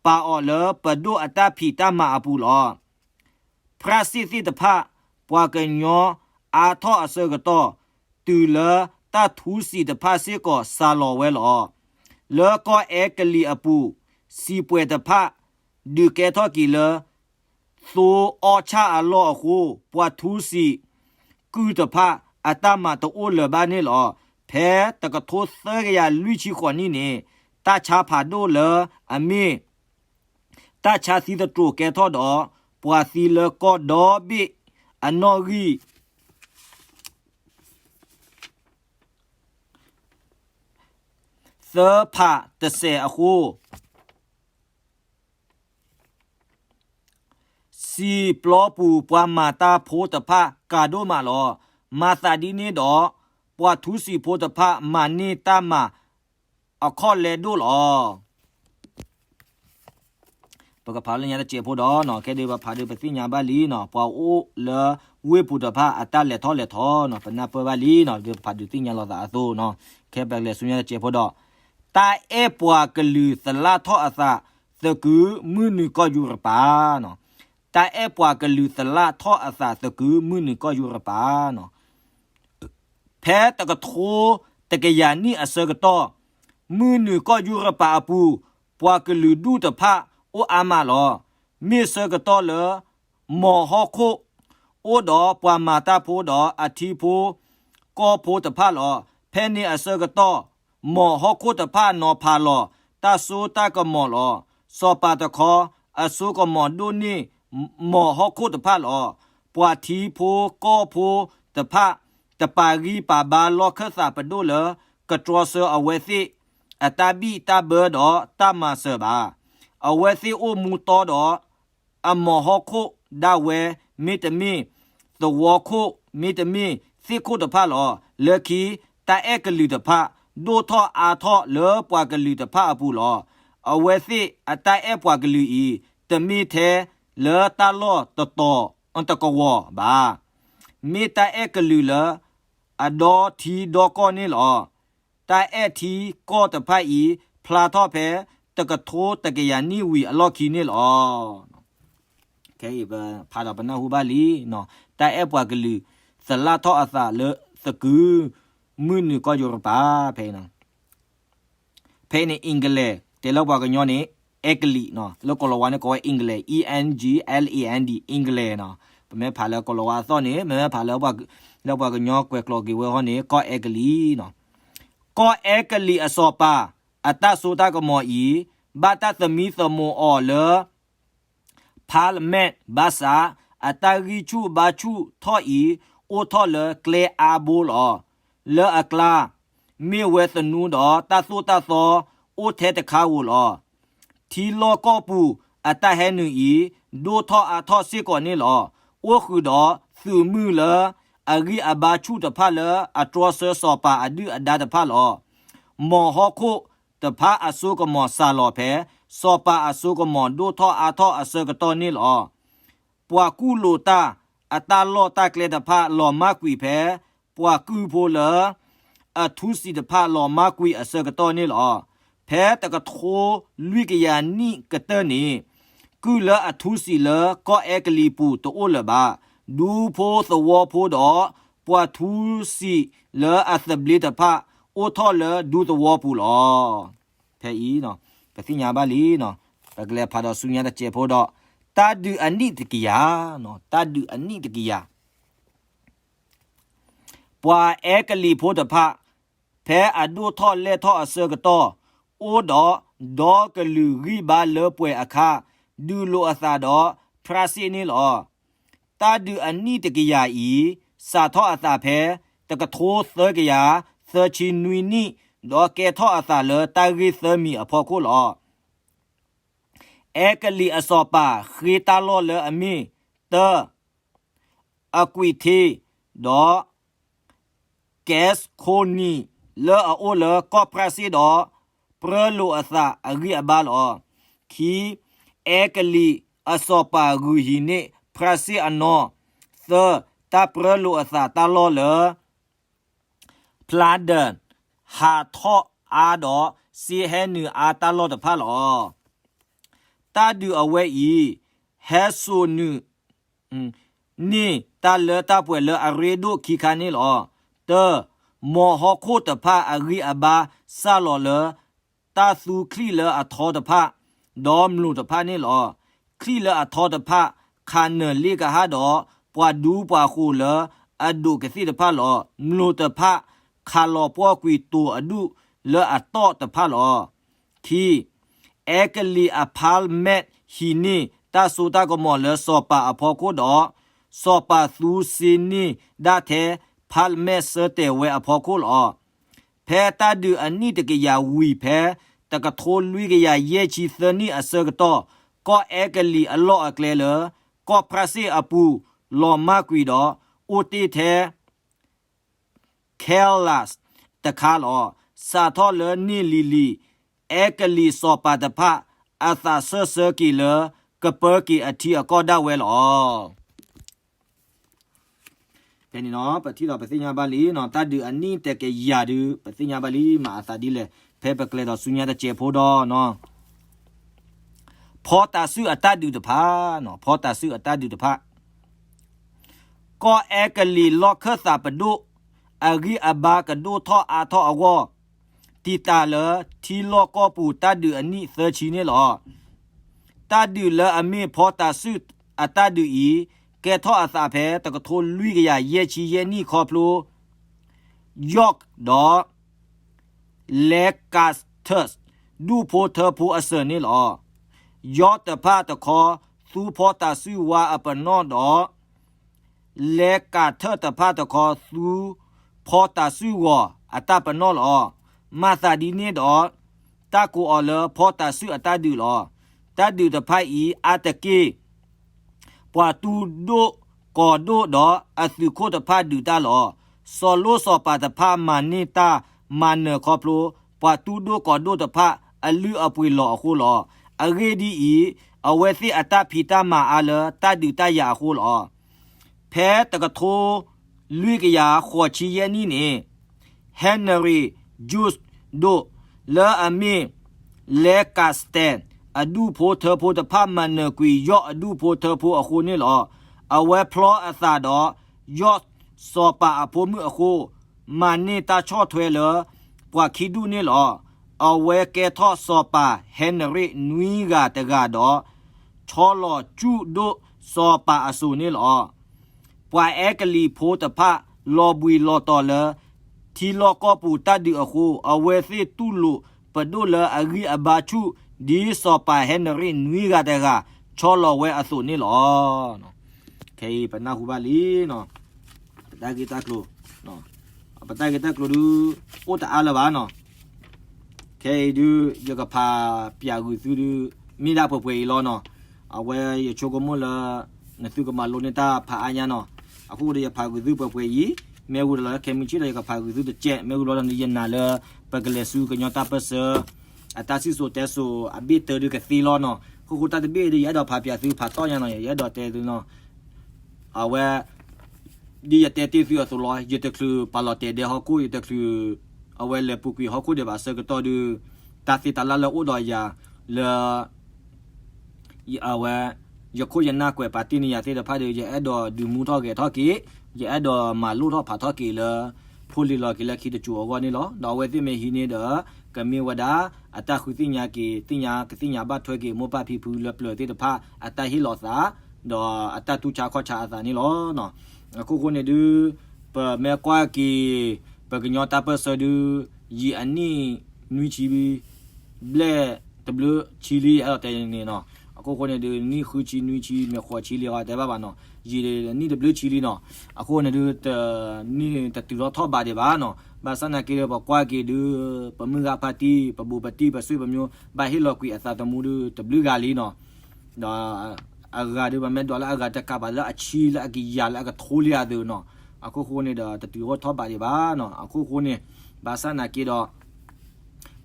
ပာ်အီၤလၢပဒိၣ်အတၢ်ဖံးတၢ်မၤအပူၤလီၤ. ဖရၣ်စ့ၣ်သ့ၣ်တဖၣ် ပှၤကညီအါထီၣ်အဆၢကတီၢ် တုၤလၢတၢ်ထူစံာ်တဖၣ်စ့ၢ်ကီးစှၤလီၤဝဲလီၤ. လၢကီၢ်အဲကလံးအပူၤ စံာ်ပှဲၤတဖၣ် ဒုးကဲထီၣ်က့ၤလၢ သိအီၣ်ဆၣ်အလီၢ်အဃိ ပှၤထူစံာ်ကုၢ်တဖၣ် အတၢ်မၤတအိၣ်လၢၤဘၣ်န့ၣ်လီၤ. ဖဲတကထိသၢကယၤလွံၢ်ဆံဃိးနံၣ်န့ၣ် တၢ်ဆါဖးဒိၣ်လၢအမ့ၢ် တၢ်ဆါသံသတြိာ်ကဲထီၣ်ဒီး ပှၤသံလၢကီၢ်ဒီဘ့ၣ်အနီၣ်ဂံၢ် သၢဖးတစဲးအဃိ စံာ်ပျီပူၤပှၤမၤတၢ်ဖိတဖၣ်ကၤဒိၣ်မးလီၤ. မၤသးဒ်န့ၣ်ဒီး ပှၤထူစံာ်ဖိတဖၣ်မၤန့ၢ်တၢ်မၤအခီၣ်လဲဒိၣ်လီၤ. ပကဖးလၢညါတစဲးဖိဒီး ခဲဒုးပဖးဒုးပသ့ၣ်ညါဘၣ်လံနီၤ, ပှၤအိၣ်လၢဝ့ၢ်ပူၤတဖၣ်အတၢ်လဲၤထီၣ်လဲၤထီနီၤ, ပနၢ်ပၢၢ်ဘၣ်လံနီၤ, ဒုးပဖးဒုးသ့ၣ်ညါလိာ်သးအသိးနီၤ, ခဲပကလဲၤဆူညါတစဲးဖိဒီး တၢ်အဲၣ်ပှၤကလုာ်သလၣ်ထီၣ်အသးသကုၤမုၢ်နုာ်ကီၢ်ယူရပၤနီၤ, တၢ်အဲၣ်ပှၤကလုာ်သလၣ်ထီၣ်အသးသကုၤမုၢ်နုာ်ကီၢ်ယူရပၤနီၤ ဖဲတကထိတကယၤနံၣ်အဆၢကတီၢ်, မုၢ်နုာ်ကီၢ်ယူရပၤအပူၤ ပှၤကလုာ်ဒူၣ်တဖၣ်အိၣ်အါမးလီၤ. မ့ၢ်ဆၢကတီၢ်လၢ မီၢ်ဟီၣ်ခိၣ်အိၣ်ဒီးပှၤမၤတၢ်ဖိဒီးအထံဖိကီၢ်ဖိတဖၣ်လီၤ. ဖဲန့ၣ်အဆၢကတီၢ်, မီၢ်ဟီၣ်ခိၣ်တဖၣ်နီၤဖးလီၤတၢ်စိတၢ်ကမီၤလီၤ. စီၤပၤတခီ အစိကမီၤဒိၣ်န့ၢ်မီၢ်ဟီၣ်ခိၣ်တဖၣ်လီၤ. ပှၤထံဖိကီၢ်ဖိတဖၣ် တပာ်ဂံၢ်ပာ်ဘါလီၢ်ခၢၣ်သးပဒိၣ်လၢ ကတြီဆၢအဝဲသ့ၣ်အတၢ်ဘံၣ်တၢ်ဘၢဒီးတၢ်မၤစၢၤဘၣ်. အဝဲသ့ၣ်အိၣ်မူတီဒီး အမီၢ်ဟီၣ်ခိၣ်ဒၣ်ဝဲ မ့တမ့ၢ်သဝီခိၣ် မ့တမ့ၢ်သ့ၣ်ခိၣ်တဖၣ်လီၤ. လၢခံ တၢ်အဲၣ်ကလုာ်တဖၣ် ဒိၣ်ထီၣ်အါထီၣ်လၢပှၤကလုာ်တဖၣ်အပူၤလီၤ. အဝဲသ့ၣ်အတၢ်အဲၣ်ပှၤကလုာ်အံၤ တမ့ၢ်ထဲလၢတၢ်လီၢ်တတီၤတကဝီၤဘၣ်. မ့ၢ်တၢ်အဲၣ်ကလုာ်လၢ အဒီထံဒီကီၢ်န့ၣ်လီၤ. တၢ်အဲၣ်ထံကီၢ်တဖၣ်အံၤ ဖျါထီၣ်ဖဲတကထိတကယၤနံၣ်ဝံၤအလီၢ်ခံန့ၣ်လီၤ. ဖးဒီးပနၢ်ဟူဘၣ်လံ, တၢ်အဲၣ်ပှၤကလုာ် သလၣ်ထီၣ်အသးလၢသကုၤမုၢ်နုာ်ကီၢ်ယူရပၤ ဖဲအံၤ ဖဲအံၤန့ၣ် England တဲလၢပှၤကညီန့ၣ် အဲကလံး, လၢကိၤလၤဝါန့ၣ်ကိးဝဲ England, E N G L A N D, England နီၤ. ပမ့ၢ်ဖးလၢကိၤလၤဝါအသီၣ်န့ၣ် မ့မ့ၢ်ဖးလၢ လၢပှၤကညီကွဲးကျိာ်က့ၤဝဲဟီန့ၣ် ကီၢ်အဲကလံးနီၤ. ကီၢ်အဲကလံးအစီၤပၤ အတၢ်စိတၢ်ကမီၤအံၤ ဘၣ်တၢ်သမံသမိးအီၤလၢ Parliament ဘၣ်ဆၣ် အတၢ်ဂံၢ်ဆူၣ်ဘါဆူၣ်ထီၣ်အံၤ အိၣ်ထီၣ်လၢကျဲအါဘိလီၤ. လၢအကျါ မ့ၢ်ဝဲသနူဒီးတၢ်သိၣ်တၢ်သီအိၣ်ထဲတခါဧိၤလီၤ. ထံလီၢ်ကီၢ်ပူၤအတၢ်ဟဲနုာ်အံၤ ဒိၣ်ထီၣ်အါထီၣ်စ့ၢ်ကီးန့ၣ်လီၤ. အိၣ်ဃုာ်ဒီးသုးမုၢ်လၢ အဂံၢ်အဘါဆူၣ်တဖၣ်လၢအတြီဆၢစီၤပၤအဒုၣ်အဒါတဖၣ်လီၤ. မီၢ်ဟီၣ်ခိၣ်တဖၣ်အစိကမီၤစှၤလီၤဖဲ စီၤပၤအစိကမီၤဒိၣ်ထီၣ်အါထီၣ်အဆၢကတီၢ်န့ၣ်လီၤ. ပှၤကူၣ်လိာ်တၢ်အတၢ်လီၢ်တၢ်ကျဲတဖၣ်လီၤမၢ်ကွံာ်ဖဲ ပှၤကုၢ်ဖိလၢ အထူစံးတဖၣ်လီၤမၢ်ကွံာ်အဆၢကတီၢ်န့ၣ်လီၤ. ဖဲတကထိလွံၢ်ကယၤနံၣ်ကတၢၢ်န့ၣ် ကုၢ်လၢအထူစံးလၢကီၢ်အဲကလံးပူၤတအိၣ်လၢၤဘၣ်. ဒူဖိသဝီဖိဒီး ပှၤထူစံးလၢအသဘျ့တဖၣ် အိၣ်ထီၣ်လၢဒူသဝီပူၤလီၤ. ဖဲအံၤ ပသ့ၣ်ညါဘၣ်လံ, ပကလဲၤဖးဒီးဆူညါတစဲးဖိဒီး တၢ်ဒုးအနံၣ်တကယၤ, တၢ်ဒုးအနံၣ်တကယၤ ပှၤအဲကလံးဖိတဖၣ် ဖဲအဒိၣ်ထီၣ်လဲၢ်ထီၣ်အဆၢကတီၢ် အိၣ်ဒီးဒီကလုာ်ဂံၢ်ဘါလၢပှဲၤအခါ ဒုးလိာ်အသးဒီးဖြၣ်စ့ၣ်န့ၣ်လီၤ. တၢ်ဒုးအနံၣ်တကယၤအံၤ စးထီၣ်အသးဖဲ တကထိသၢကယၤသၢဆံနွံနံၣ် ဒီးကဲထီၣ်အသးလၢတၢ်ဂ့ၢ်သၢမံၤအဖီခိၣ်လီၤ. အဲကလံးအစီၤပၤဃ့တၢ်လီၢ်လၢအမ့ၢ် တၢ အကွံာ်ထ့ ဒီး ကဲးခိၣ်နံၣ် လၢအအိၣ်လၢကီၢ်ဖြၣ်စ့ၣ်ဒီး ပြၢလိာ်အသးအဂံၢ်အဘါလီၤ. ခံ, အဲကလံးအစီၤပၤဂုာ်ဟံးန့ၢ်ဖြၣ်စ့ၣ်အနီၢ်. သၢ, တၢ်ပြၢလိာ်အသးတၢ်လီၢ်လၢ ဖျါဒၢၣ် ဟးထီၣ်အါဒီးစ့ဟဲနုာ်အါတၢ်လီၢ်တဖၣ်လီၤ. တၢ်ဒုးအဝဲအံၤ ဟဲစိာ်နုာ် န့ၢ်တၢ်လၢတၢ်ပှဲၤလၢအရ့ဒိၣ်ခံခါန့ၣ်လီၤ. တၢ, မီၢ်ဟီၣ်ခိၣ်တဖၣ်အဂံၢ်အဘါစၢ်လီၤလၢ တၢ်သူချံၣ်လၢအထီတဖၣ် ဒီးမျိာ်တဖၣ်န့ၣ်လီၤ. ချံၣ်လၢအထီတဖၣ် ခးနၢၤလ့ၣ်ကဟၣ်ဒီး ပှၤဒူပှၤဃိၤလၢအဒိးကသ့ၣ်တဖၣ်လီၤ. မျိာ်တဖၣ် ခးလီၤပှီၢ်ကွံာ်တိၤအဒူၣ်လၢအတီၢ်တဖၣ်လီၤ. ခံ, အဲကလံးအ Parliament ဟံးန့ၢ်တၢ်စိတၢ်ကမီၤလၢစီၤပၤအဖီခိၣ်ဒီး စီၤပၤသူစ့န့ၢ်ဒၣ်ထဲ Parliament ဆၢတဲာ်ဝဲအဖီခိၣ်လီၤ. ဖဲတၢ်ဒုးအနံၣ်တကယၤဝံၤဖဲ တကထိလွံၢ်ကယၤယဲၢ်ဆံသၢနံၣ်အဆၢကတီၢ် ကီၢ်အဲကလံးအလီၢ်အကျဲလၢ ကီၢ်ဖြၣ်စ့ၣ်အပူၤ လီၤမၢ်ကွံာ်ဒီး အိၣ်တ့ၢ်ထဲ Calais တခါလီၤ. စးထီၣ်လၢန့ၣ်လံၤလံၤ အဲကလံးစီၤပၤတဖၣ် အသးဆၢၣ်ဆၢက့ၤလၢ ကပၢက့ၤအထံအကီၢ်ဒၣ်ဝဲလီၤ. ဖဲန့ၣ်နီၤ ပထံၣ်ဒီးပသ့ၣ်ညါဘၣ်လံနီၤ တၢ်ဒုးအနံၣ်တကယၤဒုး ပသ့ၣ်ညါဘၣ်လံ မၤအသးဒ်လဲၣ် ဖဲပကျဲၤဒီးဆူညါတစဲးဖိဒီးနီၤ ဖီတးစုၣ်အတၢ်ဒုးတဖၣ်နီၤ ဖီတးစုၣ်အတၢ်ဒုးတဖၣ် ကီၢ်အဲကလံးလီၢ်ခၢၣ်သးပဒိၣ် အဂံၢ်အဘါကဒိၣ်ထီၣ်အါထီၣ်အဂီၢ် တံာ်တာ်လၢထံလီၢ်ကီၢ်ပူၤတၢ်ဒုးအနံၣ်သၢဆံန့ၣ်လီၤ. တၢ်ဒုးလၢအမ့ၢ်ဖီတးစုၣ်အတၢ်ဒုးအံၤ ကဲထီၣ်အသးဖဲတကထိလွံၢ်ကယၤယဲၢ်ဆံယဲၢ်နံၣ်ခီဖျိ York ဒီး Lancaster ဒူၣ်ဖိထၢဖိအစၢၤန့ၣ်လီၤ. York တဖၣ်တခီ သူဖီတးစုၣ်ဝါအပနီၣ်ဒီး Lancaster တဖၣ်တခီ သူဖီတးစုၣ်ဂီၤအတၢ်ပနီၣ်လီၤ. မၤသးဒ်န့ၣ်ဒီး တၢ်ကိးအီၤလၢဖီတးစုၣ်အတၢ်ဒုးလီၤ. တၢ်ဒုးတဖၣ်အံၤ အါတက့ၢ် ပှၤတူၢ်ဒိၣ်ကီၤဒိၣ်ဒီးအသုးခိၣ်တဖၣ်ဒုးတၢ်လီၤ. စီၤလိၣ်စီၤပၤတဖၣ်မၤန့ၢ်တၢ်မၤနၢၤခီဖျိ ပှၤတူၢ်ဒိၣ်ကီၤဒိၣ်တဖၣ် အလုၢ်အပှ့ၤလီၤအဃိလီၤ. အဂ့ၢ်ဒ်အံၤ, အဝဲသ့ၣ်အတၢ်ဖံးတၢ်မၤအါလၢတၢ်ဒုးတၢ်ယၤအဃိလီၤ. ဖဲတကထိလွံၢ်ကယၤဃိးဆံယဲၢ်နံၣ်န့ၣ် Henry George ဒိၣ် လၢအမ့ၢ် Lancaster အဒူၣ်ဖိထၢဖိတဖၣ် မၤနၢၤကွံာ်ယီၢ်အဒူၣ်ဖိထၢဖိအဃိန့ၣ်လီၤ. အဝဲဖျီအသးဒီး ယီၢ်စီၤပၤအဖိမုၣ်အဃိ မၤန့ၢ်တၢ်ဆီၣ်ထွဲလၢ ပှၤခံဒူၣ်န့ၣ်လီၤ. အဝဲကဲထီၣ်စီၤပၤ Henry နွံဂၤတဂၤဒီး ဆီလီၤကူၣ်ဒိၣ်စီၤပၤအစိၤန့ၣ်လီၤ. ပှၤအဲကလံးဖိတဖၣ် လီၤဘှံးလီၤတီၤလၢ ထံလီၢ်ကီၢ်ပူၤတၢ်ဒုးအဃိ အဝဲသ့ၣ်တူၢ်လိာ်ပဒိၣ်လၢအဂံၢ်အဘါဆူၣ် ဒ်စီၤပၤ Henry နွံဂၤတဂၤ ဆီလီၤဝဲအသိးန့ၣ်လီၤ. ခဲအံၤပနၢ်ဟူဘၣ်လံနီၤ, ပတၢ်ဂ့ၢ်တၢ်ကျိၤ, ပတၢ်ဂ့ၢ်တၢ်ကျိၤဒုး အိၣ်တအါလၢၤဘၣ်နီၤ. ခဲအံၤဒုး ယကဖးပျးဂုာ်သုဒုး မ့ၢ်ဒၣ်ပှဲၤပှဲၤအံၤလီၤနီၤ. အဝဲယဆိကမိၣ်လၢ နသုကမၤလိန့ၢ်တၢ်ဖးအါညါနီၤ. အဃိဒီးယဖးဂုာ်သုပှဲၤပှဲၤအံၤ, မ့ၢ်ဝံၤဒီးလၢခဲမုၢ်ဆ့ၣ်ဒီး ယကဖးဂုာ်သုတကဲး, မ့ၢ်ဝံၤဘျီဒီး ယနာ်လၢ ပကလဲၤဆူကညီတၢ်ပၢၢ်ဆၢ အတၢ်စံၣ်စိၤတဲစိၤအဘ့ၣ်တၢဒုးကသ့လီၤနီၤ. အခိၣ်ဃိတၢ်တဘ့ၣ်အံၤဒုး ယအဲၣ်ဒိးဖးပျးသုဖးတီၢ်ညါနီၤ, ယအဲၣ်ဒိးတဲသုနီၤ. အဝဲ ဒ်ယတဲတ့ၢ်သုအသိးလီၤ, ယတချုးပာ်လီၤတဲာ်ဒဲဟီၣ်ခိၣ်, ယတချုး အဝဲလဲၤပူၤကွံာ်ဟီၣ်ခိၣ်ဒံးဘၣ်ဆၢကတီၢ်ဒုး တၢ်သ့တၢ်လၢ်လၢအိၣ်ဒီးယၤလၢ အဝဲ ယခိၣ်ယနၢ်ကွဲးပာ်တ့ၢ်န့ၢ်ယၤသ့ၣ်တဖၣ်ဒီး ယအဲၣ်ဒိးဒုးမူထီၣ်ဂဲၤထီၣ်က့ၤ, ယအဲၣ်ဒိးမၤလိၣ်ထီၣ်ဖးထီၣ်က့ၤလၢ ဖိလံၤလီၤက့ၤလၢခံတစိၤအဂီၢ်န့ၣ်လီၤ. ဒီးအဝဲသ့ၣ်မ့ၢ်ဟံးန့ၢ်ဒီး ကမ့ၢ်ဝဲဒၣ် အတၢ်ဃုသ့ၣ်ညါက့ၤ သ့ၣ်ညါကသ့ၣ်ညါဘၣ်ထွဲက့ၤ မိၢ်ပၢ်ဖံဖုလၢပျၢၤသ့ၣ်တဖၣ် အတၢ်ဟ့ၣ်လီၤသး ဒီးအတၢ်တူၢ်ဆါခီၣ်ဆါအသးန့ၣ်လီၤ. အခိၣ်ဃိန့ၣ်ဒုး ပမ့ၢ်ကွၢ်က့ၤ ပကညီတၢ်ပၢၢ်ဆၢဒုး ယံာ်အနံၣ်နွံဆံ ဘျဲၣ်တဘျုးဆံလံ ယအဲၣ်ဒိးတဲန့ၣ်နီၤ. အခိၣ်ဃိန့ၣ်ဒုး နံၣ်ဃုဆံနွံဆံ မ့ၢ်ဃိးဆံလံ အတဲဘၣ်ဘၣ်နီၤ, ယံာ်နံၣ်တဘျုးဆံလံနီၤ. အခိၣ်န့ၣ်ဒုး တနံၣ်တတုၤထီၣ်ထီၣ်ဘးဒံးဘၣ်နီၤ. ဘၣ်ဆၣ်နာ်က့ဒီး ပကွၢ်က့ၤဒုး ပမုၢ်ဂၤဖါတံၢ် ပဘူးပတံၢ် ပဆွေပမျိုး ဘၣ်ဟ့ၣ်လီၤကွံာ်အသးသမူဒုး တဘျုးဂၤလံနီၤ. ဒီးအဂၤဒုး ပမ့ၢ်ဒွးလၢအဂၤတကးဘၣ်လၢအဆံလၢအကယၤလၢအကထိလံအသိးနီၤ. အခိၣ်ဃိန့ၣ်ဒီး တတုၤထီၣ်ထီၣ်ဘးဒံးဘၣ်နီၤ. အခိၣ်ဃိန့ၣ် ဘၣ်ဆၣ်နာ်က့ဒီး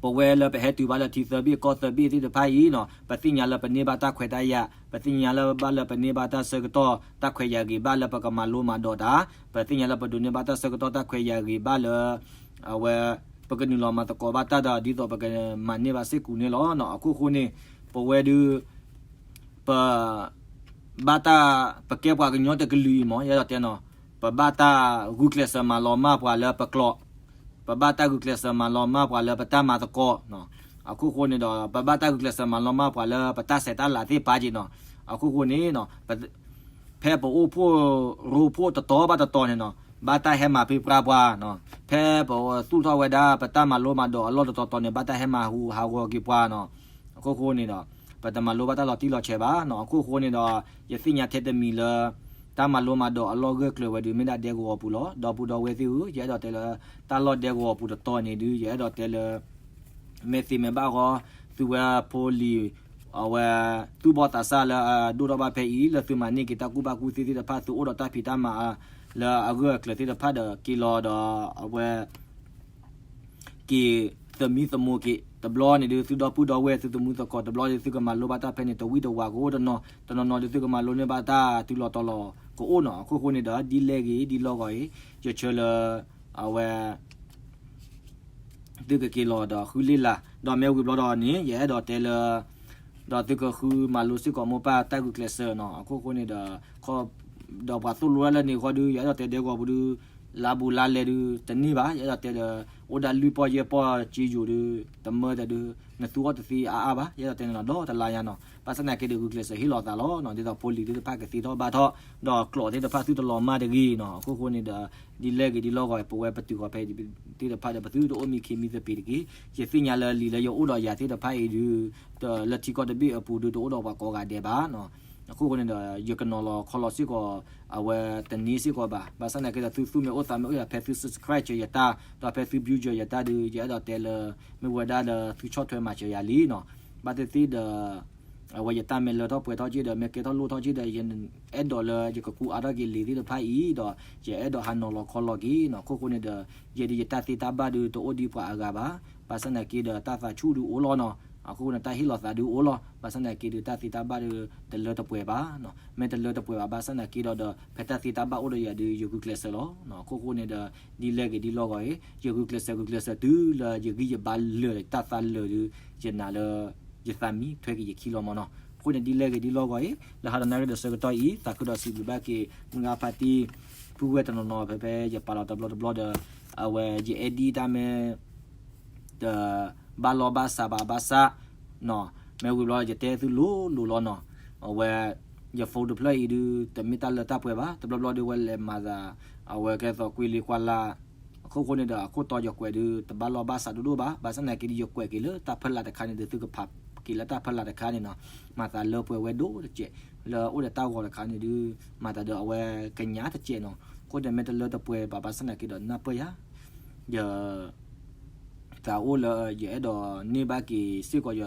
ပဝဲလၢပဟဲတုၤဘၣ်လၢထံသၢဘ့ၣ်ကီၢ်သၢဘ့ၣ်သ့ၣ်တဖၣ်အံၤနီၤ, ပသ့ၣ်ညါလၢပန့ၢ်ဘၣ်တၢ်ခွဲးတၢ်ယာ်, ပသ့ၣ်ညါလၢဘၣ်လၢပန့ၢ်ဘၣ်တၢ်ဆၢကတီၢ် တၢ်ခွဲးယာ်ဂ့ၤဘၣ်လၢပကမၤလိမၤဒိးတၢ်, ပသ့ၣ်ညါလၢပဒိးန့ၢ်ဘၣ်တၢ်ဆၢကတီၢ်တၢ်ခွဲးယာ်ဂ့ၤဘၣ်လၢ အဝဲ ပကနုာ်လီၤမၤသကိးဘၣ်တၢ်ဒီး ဒ်သိးပကမၤန့ၢ်ဘၣ်စ့ၢ်ကီးန့ၣ်လီၤ. အခိၣ်ဃိန့ၣ် ပဝဲဒုး ပ ဘၣ်တၢ် ပကဲပှၤကညီတကလုာ်အံၤမ့ၢ် ယအဲၣ်ဒိးတဲနီၤ, ပဘၣ်တၢ်ဂုာ်ကျဲးစၢးမၤလီၤမၢ်ပှၤလၢပကျိာ်, ပဘၣ်တၢ်ဂုာ်ကျဲးစၢးမၤလီၤမၢ်ပှၤလၢပတၢ်မၤသကိးနီၤ. အခိၣ်ဃိန့ၣ်ဒီး ပဘၣ်တၢ်ဂုာ်ကျဲးစၢးမၤလီၤမၢ်ပှၤလၢပတၢ်ဆဲးတၢ်လၤသ့ၣ်တဖၣ်က့ၤနီၤ. အခိၣ်ဃိန့ၣ် ဖဲပအိၣ်ဖှိၣ်ရိဖှိၣ်တတီၤဘၣ်တတီၤန့ၣ်နီၤ, ဘၣ်တၢ်ဟဲမၤဖ့ပြၢ်ပှၤနီၤ. ဖဲပသူၣ်ထီၣ်ဝဲဒၣ် ပတၢ်မၤလိမၤဒိးအလီၢ်တတီၤတီၤန့ၣ် ဘၣ်တၢ်ဟဲမၤဟးဂူာ်ဟးဂီၤက့ၤပှၤနီၤ. အခိၣ်ဃိန့ၣ်ဒီး ပတမၤလိဘၣ်တၢ်လီၤတံၢ်လီၤဆဲးဘၣ်နီၤ. အခိၣ်ဃိန့ၣ်ဒီး ယသ့ၣ်ညါထဲတမံၤလၢ တၢ်မၤလိမၤဒိးအလီၢ်ဂၢၢ်ကျၢၤဝဲဒုး မ့ၢ်ဒၣ်ဒဲကဝီၤပူၤလီၤ. ဒီပုၢ်ဒီဝဲၢ်သ့ၣ်ဧၢ, ယအဲၣ်ဒိးတဲလၢ တၢ်လီၢ်ဒဲကဝီၤပူၤတတီၤန့ၣ်ဒုး ယအဲၣ်ဒိးတဲလၢ မ့ၢ်သ့မ့ၢ်ဘၣ်ဃီ သုဝဲဖိလံၤ အဝဲ သူၣ်ဘီၣ်သးစၢ်လၢအဒိၣ်ထီၣ်ဘၣ်ဖဲအံၤ လၢသုမၤန့ၢ်က့ၤတၢ်ကူၣ်ဘၣ်ကူၣ်သ့သ့ၣ်တဖၣ် သုအိၣ်ဒီးတၢ်ဖံးတၢ်မၤ လၢအဂၢၢ်အကျၢၤသ့ၣ်တဖၣ်ဒီးက့ၤလီၤဒီး အဝဲ က့ၤသမံသမိးက့ၤ တဘျီန့ၣ်ဒုး သုဒီပုၢ်ဒီဝဲၢ် သုသမူသကိး တဘျီဒုး သုကမၤလိဘၣ်တၢ်ဖဲန့ၣ် တဝံၣ်တဝါကအိၣ်တနီၤ, တနီၤနီၤဒုး သုကမၤလိန့ၢ်ဘၣ်တၢ်တုၤလီၤတီၤလီၤကအိၣ်နီၤ. အခိၣ်ဃိန့ၣ်ဒီး ဒ်လဲၣ်ဂ့ၤ ဒ်လီၢ်ဂီၤအံၤ ယဆၢလၢ အဝဲ သုကက့ၤလီၤဒီးဃုလ့လး, ဒီးမ့ၢ်ဝံၤဘျီဒီးန့ၣ် ယအဲၣ်ဒိးတဲလၢ ဒီးသုကဃုမၤလိစ့ၢ်ကီးမိၢ်ပၢ်တၢ်ဂုာ်ကျဲးစၢးနီၤ. အခိၣ်ဃိန့ၣ်ဒီး ခီ ဒီးပှၤသိၣ်လိတၢ်လၢန့ၣ်ဃီဒုး ယအဲၣ်ဒိးတဲဒဲကဝီၤပူၤဒုး လါဘူးလါလဲဒုး တန့ၢ်ဘၣ်. ယအဲၣ်ဒိးတဲဒီး အိၣ်ဒၣ်လွံၢ်ပီၢ်ယဲၢ်ပီၢ်စ့ယိၤဒုး တမၢတဒုး နသူအီၤတသ့အါအါဘၣ်. ယအဲၣ်ဒိးတဲန့ၣ်နီၤ ဒီတလါညါနီၤ. ဘၣ်ဆၣ်သနာ်က့ဒီး ဂုာ်ကျဲးစၢးဟ့ၣ်လီၤသးလီၤနီၤ. ဒ်သိးဖိလံၤသ့ၣ်တဖၣ်ကသ့ထီၣ်ဘၣ်ထီၣ် ဒီးကျိာ်သ့ၣ်တဖၣ်သုတလီၤမၢ်တဂ့ၤနီၤ. အခိၣ်ဃိန့ၣ်ဒီး ဒ်လဲၣ်ဂ့ၤဒ်လီၢ်ဂီၤ ပဝဲပတုာ်ဃီၤဖဲသ့ၣ်တဖၣ်ဒီး ပသုတအိၣ်မံခံမံသပ့ၤတက့ၢ်. ယသ့ၣ်ညါလၢလံာ်လၢယအိၣ်ဒီးယၤသ့ၣ်တဖၣ်အံၤဒုး လၢထံကီၢ်တဘ့ၣ်အပူၤဒုး တအိၣ်ဒီးပှၤကိးဂၤဒဲးဘၣ်နီၤ. အခိၣ်ဃိန့ၣ်ဒီး ယကနီၤလီၤခီလီၤစ့ၢ်ကီး အဝဲတန့ၢ်စ့ၢ်ကီးဘၣ်. ဘၣ်ဆၣ်သနာ်က့ဒီး သုသူၣ်မ့ၢ်အိၣ်သးမ့ၢ်အိၣ်ယၤ ဖဲသု subscribe စၢၤယတၢ် ဒီးဖဲသု view စၢၤယတၢ်ဒုး ယအဲၣ်ဒိးတဲလၢ မ့ၢ်ဝဲဒၣ်လၢသုဆီၣ်ထွဲမၤစၢၤယၤလံနီၤ. ဘၣ်သ့ၣ်သ့ၣ်ဒီး အဝဲယတၢ်မ့ၢ်လၢထီၣ်ပှဲၤထီၣ်က့ဒီး မ့ၢ်ကဲထီၣ်လိၣ်ထီၣ်က့ဒီး ယအဲၣ်ဒိးလၢယကကူအါထီၣ်က့ၤလံာ်သ့ၣ်တဖၣ်အံၤဒီး ယအဲၣ်ဒိးဟးနီၤလီၤခီလီၤက့ၤနီၤ. အခိၣ်ဃိန့ၣ်ဒီး ယဲဒုးယတၢ်သ့တၢ်ဘၣ်ဒုးတအိၣ်ဒ်ပှၤအဂၤဘၣ်. ဘၣ်ဆၣ်သနာ်က့ဒီး တၢ်သးဆူၣ်ဒုးအိၣ်လီၤနီၤ. အဃိန့ၣ် တၢ်ဟ့ၣ်လီၤသးဒုးအိၣ်လီၤ. ဘၣ်ဆၣ်သနာ်က့ဒီး တၢ်သ့တၢ်ဘၣ်ဒီး တလၢတပှဲၤဘၣ်. မ့ၢ်တလၢတပှဲၤဘၣ် ဘၣ်ဆၣ်သနာ်က့ဒီး ဒီး ဖဲတၢ်သ့တၢ်ဘၣ်အိၣ်ဒီးယၤဒုး ယဂုာ်ကျဲးစၢးလီၤ. အဃိဃိန့ၣ်ဒီး ဒ်လဲၣ်ဂ့ၤဒ်လဲၣ်ဂ့ၤအံၤ ယဂုာ်ကျဲးစၢး ဂုာ်ကျဲးစၢးတုၤလၢယဂံၢ်ယဘါလၢာ် တၢ်သးလၢာ်ဒုး ယနာ်လၢ ယသးမံထွဲက့ၤယခံလီၤမၢ်နီၤ. အဃိန့ၣ် ဒ်လဲၣ်ဂ့ၤဒ်လဲၣ်ဂ့ၤအံၤ လၢဟါဒီးနၣ်ရံၣ်ဒီးဆၢကတီၢ်အံၤ သးခုဒီးစံးဘျုးဘၣ်က့ၤ မုၢ်ဂၤဖါတံၢ် ပုၢ်ဝဲၢ်တနီၤနီၤ ဖဲဖဲယပာ်လီၤတဘျီတဘျီဒီး အဝဲယအဲၣ်ဒိးတၢ်မ့ၢ် တဘၣ်လီၢ်ဘၣ်စးဘၣ်ဘၣ်ဆၣ်နီၤ, မ့ၢ်ဝံၤဘျီယတဲသုလိၤလိၤလီၤနီၤ, အဝဲ ယ phone တဖျၢၣ်အံၤဒုး တမ့ၢ်တၢ်လၢတၢ်ပှဲၤဘၣ်, တဘျီဘျီဒုးဝဲလဲၤမၤသး အဝဲကဲသိးကွံလံကွၢ်လၢ်, အခိၣ်ဃိန့ၣ်ဒီး အခိၣ်တီယကွဲးဒုး တဘၣ်လီၢ်ဘၣ်စးဒိၣ်ဒိၣ်ဘၣ်, ဘၣ်ဆၣ်သနာ်က့ဒုး ယကွဲးက့ၤလၢတၢ်ဖၢလာ်တခါန့ၣ်ဒီး သုကဖးက့ၤလၢတၢ်ဖၢလာ်တခါန့ၣ်နီၤ, မၤသးလၢပှဲၤဝဲဒိၣ်တစဲး, လၢအိၣ်ဒီးတၢ်ဂီၤတခါန့ၣ်ဒုး မၤသးဒီးအဝဲကညးတစဲးနီၤ, အဃိန့ၣ်မ့ၢ်တလၢတပှဲၤဘၣ် ဘၣ်ဆၣ်သနာ်က့ဒီးနၢ်ပၢၢ်ယၤ ယ သးအိၣ်လၢယအဲၣ်ဒိးန့ၢ်ဘၣ်က့ၤစ့ၢ်ကီးယ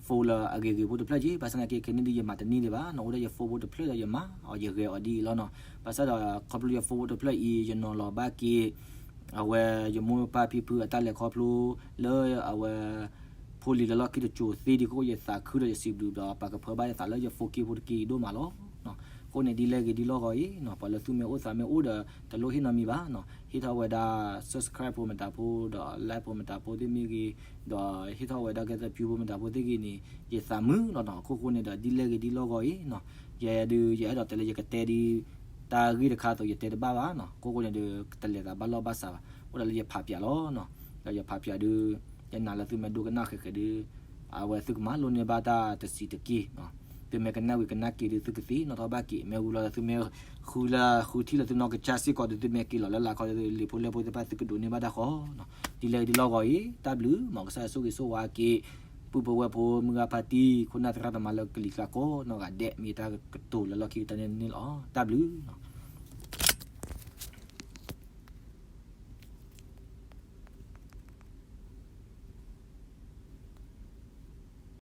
phone လၢအဂ့ၤဂ့ၤဖိတဖျၢၣ်က့, ဘၣ်ဆၣ်သနာ်က့ခဲန့ၣ်ဒုး ယမၤတန့ၢ်ဒံးဘၣ်နီၤ, အိၣ်ဒီးယ phone ဖိတဖျၢၣ်ဒီးယမၤအီၤ ယဂဲၤအီၤဒ်အံၤလီၤနီၤ, ဘၣ်ဆၣ်ဒီးခီဖျိယ phone ဖိတဖျၢၣ်အံၤ ယနီၤလီၤဘၣ်က့ၤ အဝဲယမိၢ်ပၢ်ဖံဖုအတၢ်လဲၤခီဖျိ လၢအဝဲ ဖိလံၤလၢလီၢ်ခံတစိၤသ့ဒံးအဃိ ယသးခုဒီးယစံးဘျုးဒီး ပာ်ကဖၢဘၣ်ယသးလၢယ phone က့ဖိတက့ဒိၣ်မးလီၤ. အဃိန့ၣ်ဒ်လဲၣ်ဂ့ၤဒ်လဲၣ်ဂ့ၤအံၤနီၤ, ပှၤလၢသူမ့ၢ်အိၣ်သးမ့ၢ်အိၣ်ဒီး တလိၣ်ဟ့ၣ်နီတမံၤဘၣ်နီၤ, ဟ့ၣ်ထီၣ်ဝဲဒၣ် subscribe ဖိမတၤဖိဒီး like ဖိမတၤဖိသ့ၣ်မ့ၢ်ဂ့ၤ, ဒီးဟ့ၣ်ထီၣ်ဝဲဒၣ်ကဲသိး view ဖိမတၤဖိသ့ၣ်ဂ့ၤန့ၣ် ယသးမုာ်လီၤနီၤ, အခိၣ်ဃိန့ၣ်ဒီး ဒ်လဲၣ်ဂ့ၤဒ်လဲၣ်ဂ့ၤအံၤနီၤ, ယဲဒုး ယအဲၣ်ဒိးတဲလၢယကတဲဒ် တၢ်ဂ့ၢ်တခါအသိး ယတဲတဘၣ်ဘၣ်နီၤ, အခိၣ်ဃိန့ၣ်ဒီး တလဲၤသးဘၣ်လီၢ်ဘၣ်စးဘၣ်, အိၣ်ဒီးလၢယဖးပၠးလီၤနီၤ, ဒီးယဖးပၠးဒုး ယနာ်လၢသုမ့ၢ်ဒိကနၣ်ဃဲးဃဲးဒုး အဝဲသုကမၤလိန့ၢ်ဘၣ်တၢ်တဆံးတက့ၢ်နီၤ, သုမ့ၢ်ကနၣ်ဝံၤကနၣ်က့ၤဒုးသုကသ့နီၣ်ထီၣ်ဘၣ်က့ၤ, မ့ၢ်ဝံၤလီၤဒီးသုမ့ၢ်ဃုလၢဃုထံၣ်လၢသုနီၢ်ကစၢ်စ့ၢ်ကီးဒီး သုမ့ၢ်က့ၤလီၤလၢလာ်ခီဒီး လံာ်ဖိလဲၢ်ဖိသ့ၣ်တဖၣ်သုကဒိးန့ၢ်ဘၣ်တၢ်ဃီနီၤ, ဒ်လဲၣ်ဂ့ၤဒ်လဲၣ်ဂ့ၤအံၤ တၢ်ဘျုး မ်ကစၢ်ယွၤဆိၣ်ဂ့ၤဆိၣ်ဝါက့ၤ ပုၢ်ဖိဝဲၢ်ဖိ မုၢ်ဂၤဖါတံၢ် ခိၣ်နၢ်သရၣ်သမါလၢကလံၤကျါကိးနီၢ်ဂၤဒဲး မ့ၢ်တၢ်ကတိၤလၢလီၢ်ခံကတၢၢ်န့ၣ်န့ၣ်လီၤ, တၢ်ဘျုးနီၤ.